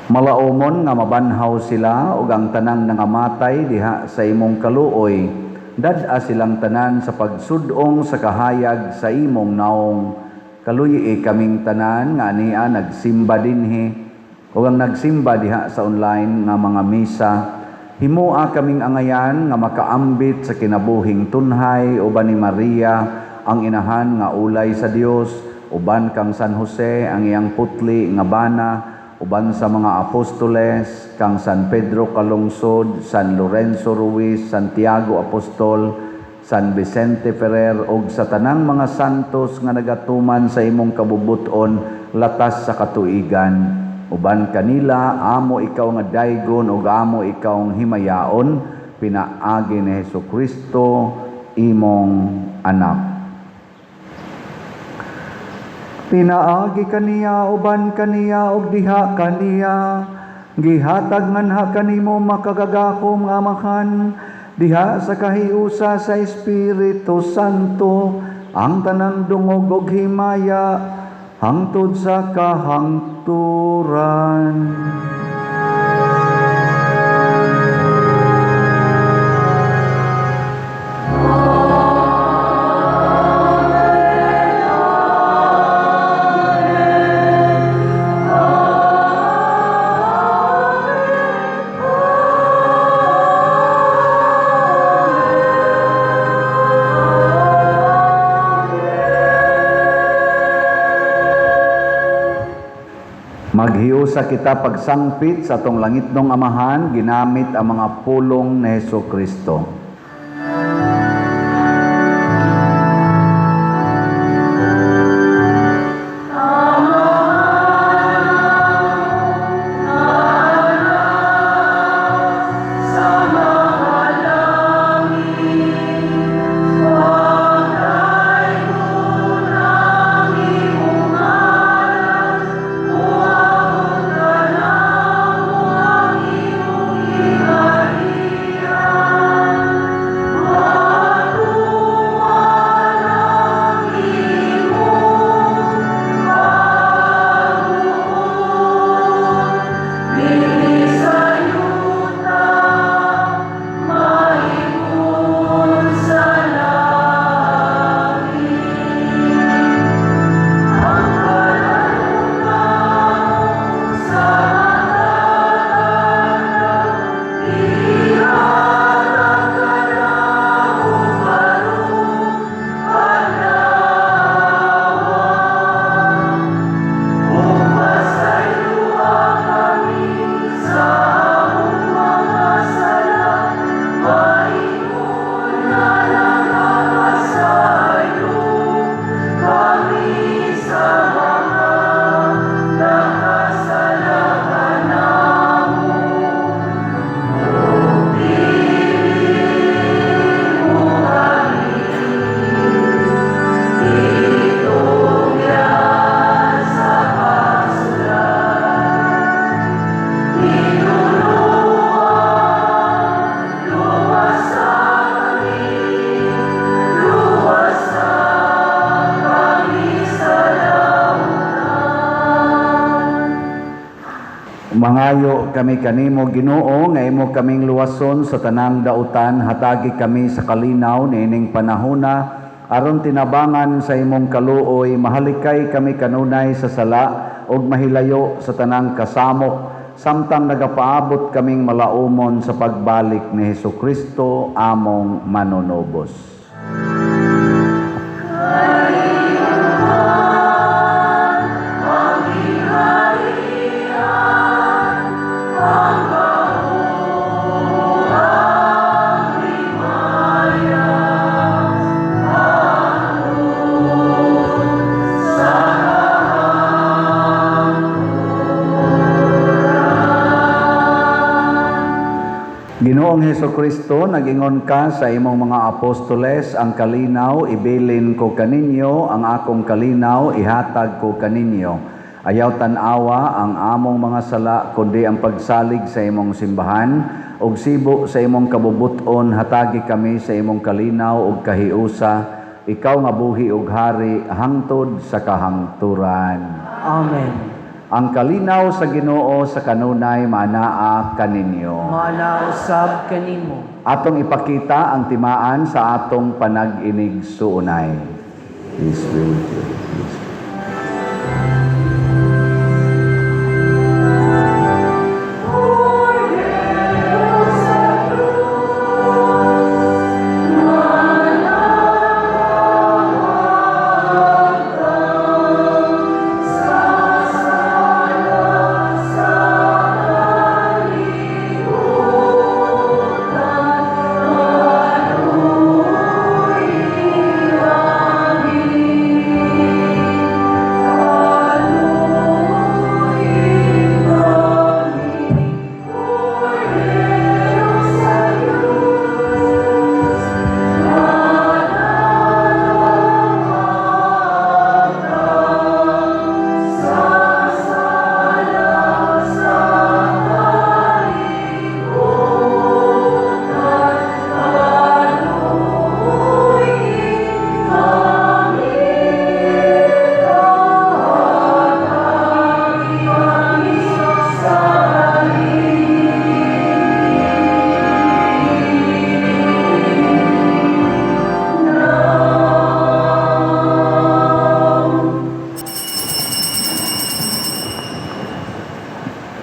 Malaumon nga mabanhaw sila ug ang tanang nangamatay diha sa imong kaluoy. Dad-a silang tanan sa pagsud-ong sa kahayag sa imong naong. Kaluyi kaming tanan nga ania nagsimba dinhi ug ang nagsimba diha sa online nga mga misa. Himoa kaming angayan nga makaambit sa kinabuhing tunhay uban ni Maria ang inahan nga ulay sa Dios, uban kang San Jose ang iyang putli nga bana, uban sa mga apostoles, kang San Pedro Calungsod, San Lorenzo Ruiz, Santiago Apostol, San Vicente Ferrer ug sa tanang mga santos nga nagatuman sa imong kabubut-on latas sa katuigan. Uban kanila amo ikaw nga daygon ug amo ikaw himayaon pinaagi ni Hesukristo imong anak. Pinaagi kaniya, uban kaniya ug diha kaniya, gihatag nganha kanimo, makagagahom nga Amahan, diha sa kahiusa sa Espiritu Santo, ang tanang dungog ug himaya hangtod sa kahangturan. Maghiusa kita pagsangpit sa atong langitnong Amahan ginamit ang mga pulong ni Hesukristo. Nagapangayo kami kanimo, Ginoo, nga imo kaming luwason sa tanang dautan, hatagi kami sa kalinaw niining panahona aron tinabangan sa imong kaluoy mahalikay kami kanunay sa sala ug mahilayo sa tanang kasamok samtang nagapaabot kaming malaumon sa pagbalik ni Hesukristo among manunubos. Ginoong Hesukristo, nagingon ka sa imong mga apostoles, "Ang kalinaw ibilin ko kaninyo, ang akong kalinaw ihatag ko kaninyo." Ayaw tan-awa ang among mga sala, kundi ang pagsalig sa imong simbahan, ug sibo sa imong kabubut-on hatagi kami sa imong kalinaw ug kahiusa, ikaw nga buhi ug hari hangtod sa kahangturan. Amen. Ang kalinaw sa Ginoo sa kanunay maanaa kaninyo. Maanaa usab kanimo. Atong ipakita ang timaan sa atong panag-inigsuonay. Peace be with you. Peace.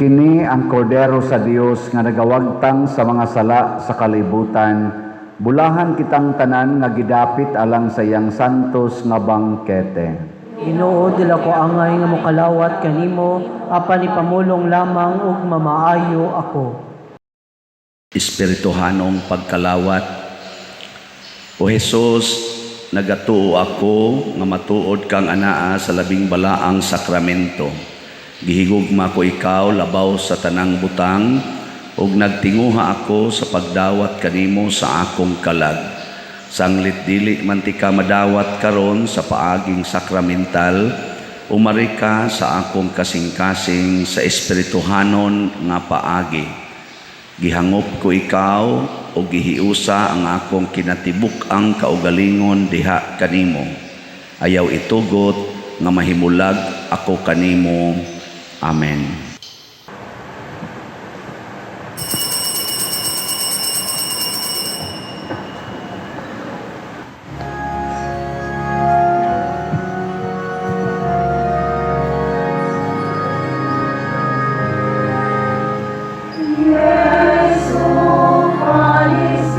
Kini ang kordero sa Dios nga nagawagtang sa mga sala sa kalibutan. Bulahan kitang tanan nga gidapit alang sa iyang santos nga bangkete. Ginoo, dili ko angay nga mokalawat kanimo, apan ipamulong lamang ug mamaayo ako. Espirituhanong pagkalawat. O Jesus, nagatuo ako nga matuod kang anaa sa labing balaang sakramento. Gihigugma ko ikaw labaw sa tanang butang ug nagtinguha ako sa pagdawat kanimo sa akong kalag. Sanglit dili man tika madawat karon sa paaging sakramental, umari ka sa akong kasing-kasing sa espirituhanon nga paagi. Gihangop ko ikaw o gihiusa ang akong kinatibuk-ang kaugalingon diha kanimo. Ayaw itugot nga mahimulag ako kanimo. Amen. Jesu, panis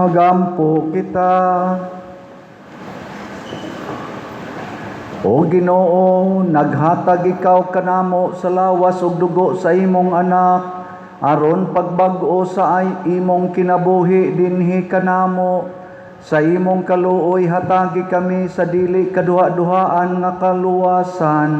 Magampo kita. O Ginoo, naghatag ikaw kanamo sa lawas ug dugo sa imong anak aron pagbag-o sa ay imong kinabuhi dinhi kanamo. Sa imong kaluoy hatagi kami sa dili kaduha-duhaan nga kaluwasan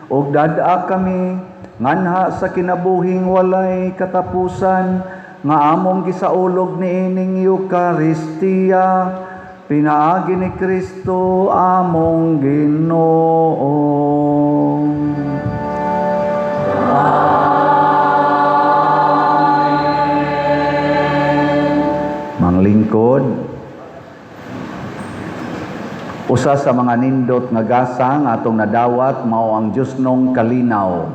ug dad-a kami nganha sa kinabuhing walay katapusan nga among gisaulog niining Eukaristiya pinaagi ni Kristo among Ginoo. Manglingkod, usa sa mga nindot nga gasa nga atong nadawat mao ang Diyosnong kalinaw.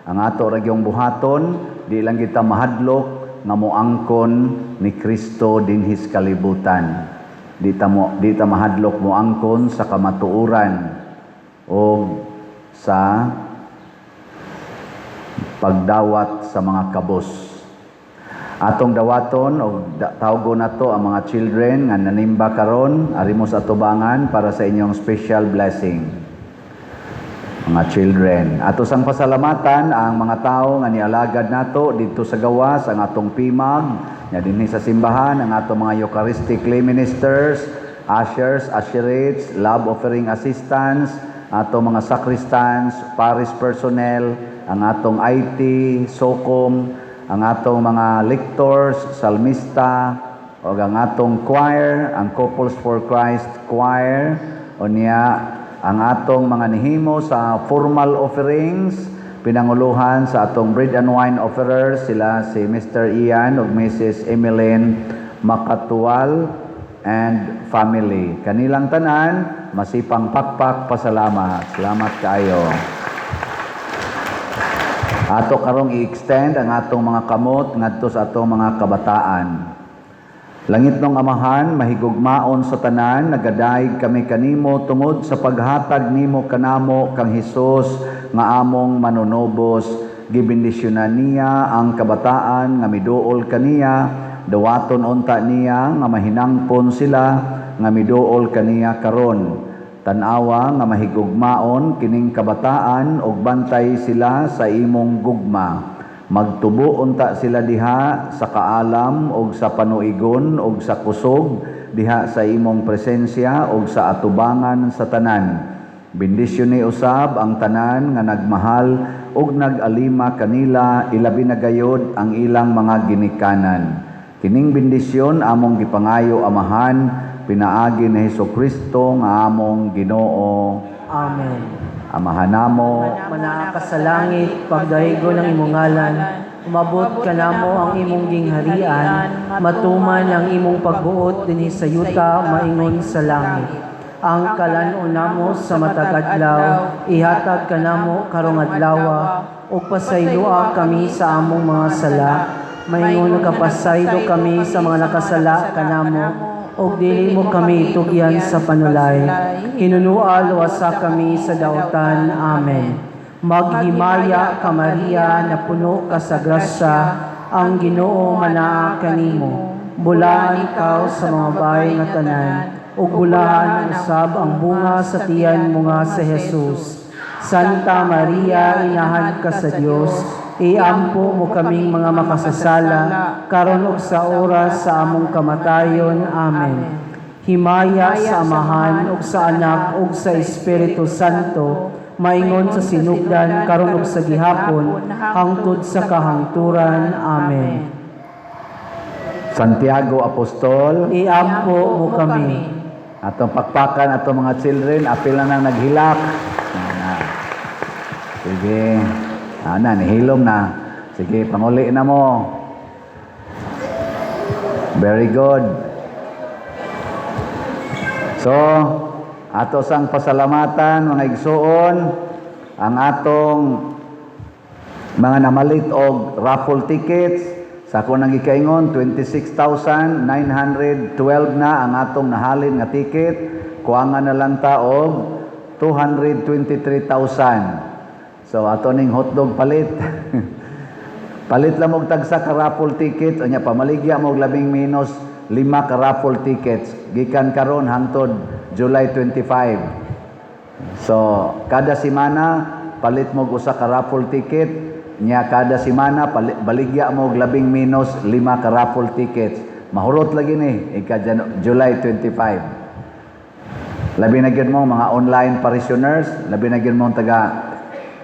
Ang ato ra gyung buhaton, di lang kita mahadlok nga moangkon ni Kristo dinhi sa kalibutan. Di ta mahadlok moangkon sa kamatuoran o sa pagdawat sa mga kabos. Atong dawaton og tawgon nato ang mga children nga nanimba karon ari mo sa atubangan para sa inyong special blessing. Mga children, ato sang pasalamatan ang mga tawo nga nialagad nato didto sa gawas, ang atong PMAG nya dinhi sa simbahan, ang atong mga Eucharistic lay ministers, ushers, usherettes, love offering assistants, atong mga sacristans, parish personnel, ang atong IT, SOCOM, ang atong mga lectors, salmista, o ang atong choir, ang Couples for Christ Choir, unya ang atong mga nihimo sa formal offerings, pinanguluhan sa atong bread and wine offerers, sila si Mr. Ian ug Mrs. Emeline Makatual and family. Kanilang tanan, masipang pakpak, pasalamat. Salamat kaayo. Ato karong i-extend ang atong mga kamot ngadto sa atong mga kabataan. Langitnong Amahan, mahigugmaon sa tanan, nagadayeg kami kanimo tungod sa paghatag nimo kanamo kang Hesus nga among manunubos. Gibendisyonan niya ang kabataan nga miduol kaniya, dawaton unta niya nga mahinangpon sila nga miduol kaniya karon. Tan-awa nga mahigugmaon kining kabataan ug bantay sila sa imong gugma. Magtubo unta sila diha sa kaalam ug sa panuigon ug sa kusog diha sa imong presensya ug sa atubangan sa tanan. Bendisyon ni usab ang tanan nga nagmahal ug nag-alima kanila, ilabi na gayod ang ilang mga ginikanan. Kining bendisyon among gipangayo, Amahan, pinaagi ni Hesus Kristo nga among Ginoo. Amen. Amahan namo, Manaa ka sa langit, pagdaygon ang imong ngalan, umabot kanamo ang imong gingharian, matuman ang imong pagbuot dinhi sa yuta maingon sa langit. Ang kalan-on namo sa matag adlaw, ihatag kanamo karong adlawa, ug pasayloa kami sa among mga sala, maingon nakapasaylo kami sa mga nakasala kanamo, ug dili mo kami tugyan sa panulay. Hinunua, luwasa kami sa dautan. Amen. Maghimaya ka, Maria, napuno ka sa grasya, ang Ginoo manaa kanimo. Bulahan ikaw sa mga babae nga tanan, ug bulahan usab ang bunga sa tiyan mo nga si Jesus. Santa Maria, inahan ka sa Dios, iampo mo kaming mga makasasala, karon ug sa oras sa among kamatayon. Amen. Himaya sa Amahan ug sa Anak ug sa Espiritu Santo, maingon sa sinugdan, karon ug sa gihapon, hangtod sa kahangturan. Amen. Santiago Apostol, Iampo mo kami. Atong pakpakan atong mga children, apil na nang naghilak. Ana. Sige. Ana, nihilom na. Sige, panguli na mo. Very good. So, ato sang pasalamatan mga igsuon ang atong mga namalit og raffle tickets. Sa ako nang gikaingon, 26,912 na ang atong nahalin nga ticket. Kuangan na lang ta og 223,000. So ato ning hotdog palit. Palit lang og tagsa ka raffle ticket, unya pamaligya mo og labing minus 5 ka raffle tickets gikan karon hangtod July 25. So, kada semana palit mo og usa ka raffle ticket nya, kada semana baligya mo og labing menos 5 ka raffle tickets. Mahurot lagi ni ika July 25. Labi na gyud mo mga online parishioners, labi na gyud mo taga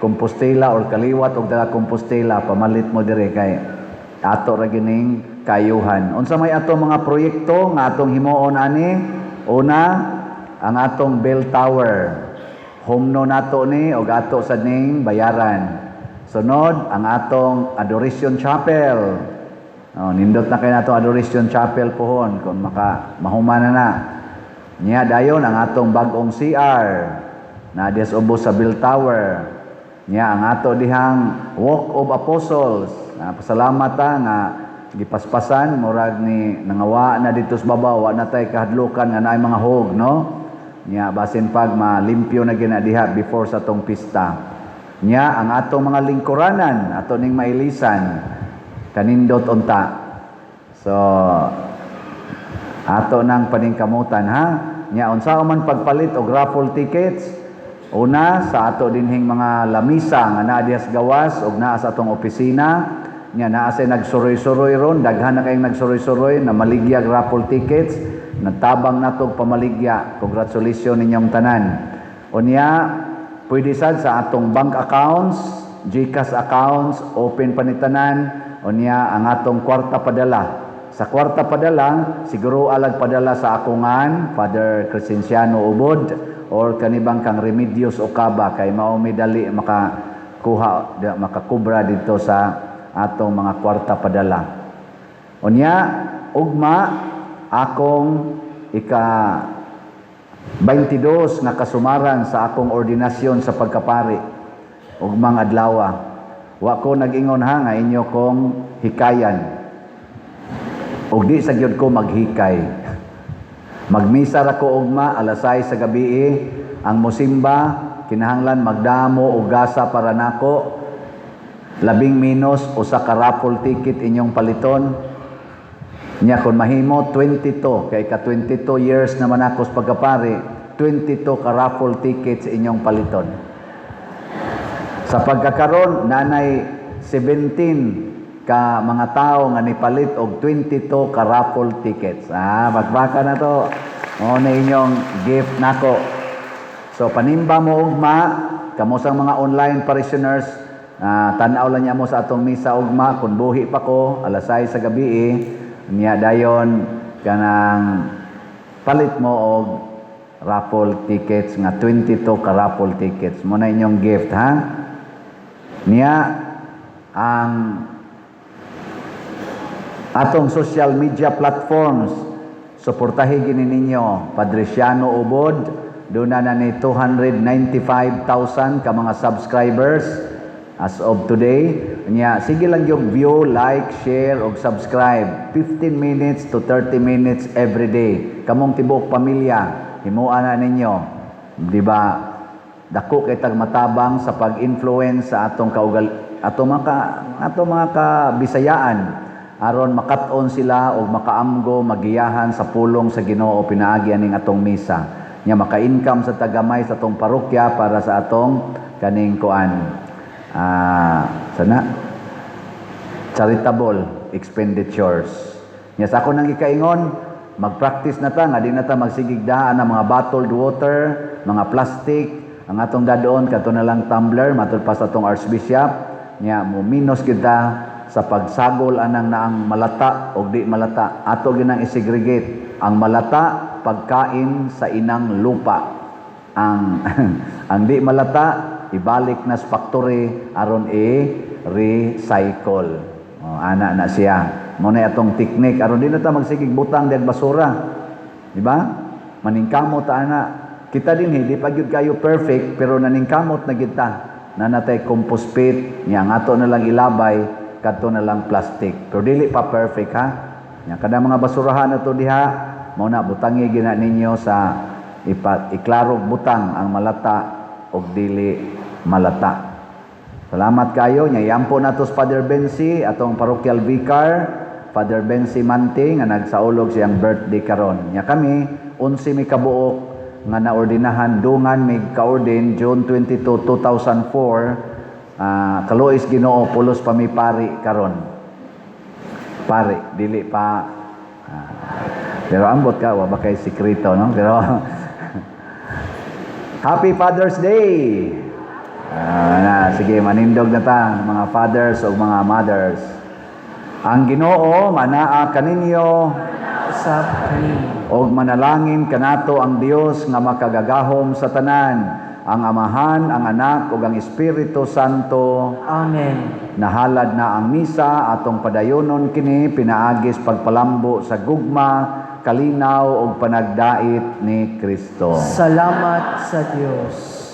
Compostela or kaliwat og taga Compostela, pamalit mo dire kay ato ra gining kayuhan. Unsa may ato mga proyekto nga atong himuon ani? Una, ang atong bell tower. Humno nato ni og ato sad ning bayaran. Sunod, ang atong Adoration Chapel. Oh, nindot na kay nato Adoration Chapel pohon kung maka mahuman na na. Nya dayon ang atong bag-ong CR na des ubos sa bell tower. Nya ang ato dihang Walk of Apostles. Na pasalamat ta nga gipaspasan, murag ni nangawa na dito sa baba, wa na tay kahadlukan nga naay mga hog, no. Nya basin pag malimpyo na gina diha before sa atong pista. Nya ang atong mga lingkuranan ato ning mailisan, kanindot unta. So ato nang paningkamutan, ha. Nya unsa man pagpalit og raffle tickets? Una, sa ato dinhing mga lamisa nga naa diha sa gawas og naa sa atong opisina. Nya naa say nagsuroy-suroy ron, daghan na kayong nagsuroy-suroy na maligyag raffle tickets, nagtabang nato og pamaligya. Congratulations ninyong tanan. Unya, pwede sad sa atong bank accounts, GCash accounts, open pa ni tanan. Unya, ang atong kwarta padala. Sa kwarta padala, siguro alag padala sa akongan, Father Crescenciano Ubod, or kanibang kang Remedios Okaba, kay mao may dali makakuha, makakubra dito sa atong mga kwarta padala. Unya, ugma akong ika 22 nga kasumaran sa akong ordinasyon sa pagkapari ugmang adlawa. Wa ko nag-ingon, ha, nga inyo kong hikayan. Ug di sa gyud ko maghikay. Magmisa ra ko ugma alas 6 sa gabi. Ang musimba kinahanglan magdamo og gasa para nako. Labing menos usa ka raffle ticket inyong paliton. Nya kon mahimo 22, kay ka 22 years naman ako sa pagkapari, 22 ka raffle tickets inyong paliton. Sa pagkakaron, nanay 17 ka mga tao nga nipalit og 22 ka raffle tickets. Ah, magbaka na to. Mao na inyong gift nako. So panimba mo ugma, kamo sang mga online parishioners, tan-aw lang niya mo sa atong misa ugma kung buhi pa ko alas 6 sa gabi eh. Niya dayon kanang palit mo og raffle tickets nga 22 ka raffle tickets. Mo na inyong gift, ha. Niya ang atong social media platforms, suportahi gini ninyo Padre Siano Ubod. Doon na ni 295,000 ka mga subscribers as of today. Nya sige lang yung view, like, share ug subscribe, 15 minutes to 30 minutes every day. Kamong tibuok pamilya, himuan na ninyo, di ba? Dako kay tag matabang sa pag-influence sa atong kaugal atong mga kabisayaan aron makat-on sila og makaamgo, magiyahan sa pulong sa Ginoo pinaagi aning atong misa. Nya maka-income sa tagamay sa atong parokya para sa atong kaning kuan, sana charitable expenditures. Nya sa ako nang gikaingon, magpractice na ta nga di na ta magsigig daan ang mga bottled water, mga plastic. Ang atong dadoon kadto na lang tumbler, matud pa sa atong archbishop. Nya mo minus kita sa pagsagol anang naang malata og di malata. Ato ginang isegregate ang malata, pagkain sa inang lupa. Ang di malata, ibalik na sa factory aron i-recycle. Oh, ana na siya. Mo na atong teknik aron di na ta magsigig butang diag basura. Di ba? Maningkamot ta ana. Kita din di pa gyud kayo perfect, pero naningkamot na gid ta. Nanatay compost pit, nya ang ato na lang ilabay kadto na lang plastic. Pero dili pa perfect, ha. Nya kada mga basurahan na to diha, mao na butangi gina ninyo sa ipa, iklarog butang ang malata og dili malata. Salamat kayo. Nya yampo nato sa Father Bensi, atong parochial vicar. Father Bensi Mante nga nagsaulog siyang birthday karon. Nya kami, 11 mi kabuok nga naordinahan, dungan mig kaordin June 22, 2004. Kaluoy sa Ginoo, pulos pa mi pari karon. Pari, dili pa. Pero ambot ka, wa ba kay sikreto, no? Pero Happy Father's Day! Na, sige, manindog na ta, mga fathers o mga mothers. Ang Ginoo manaa kaninyo. Usab kanimo. Og manalangin kanato ang Dios nga makagagahom sa tanan, ang Amahan, ang Anak ug ang Espiritu Santo. Amen. Nahalad na ang misa, atong padayonon kini pinaagis pagpalambo sa gugma, kalinaw ug panagdait ni Kristo. Salamat sa Dios.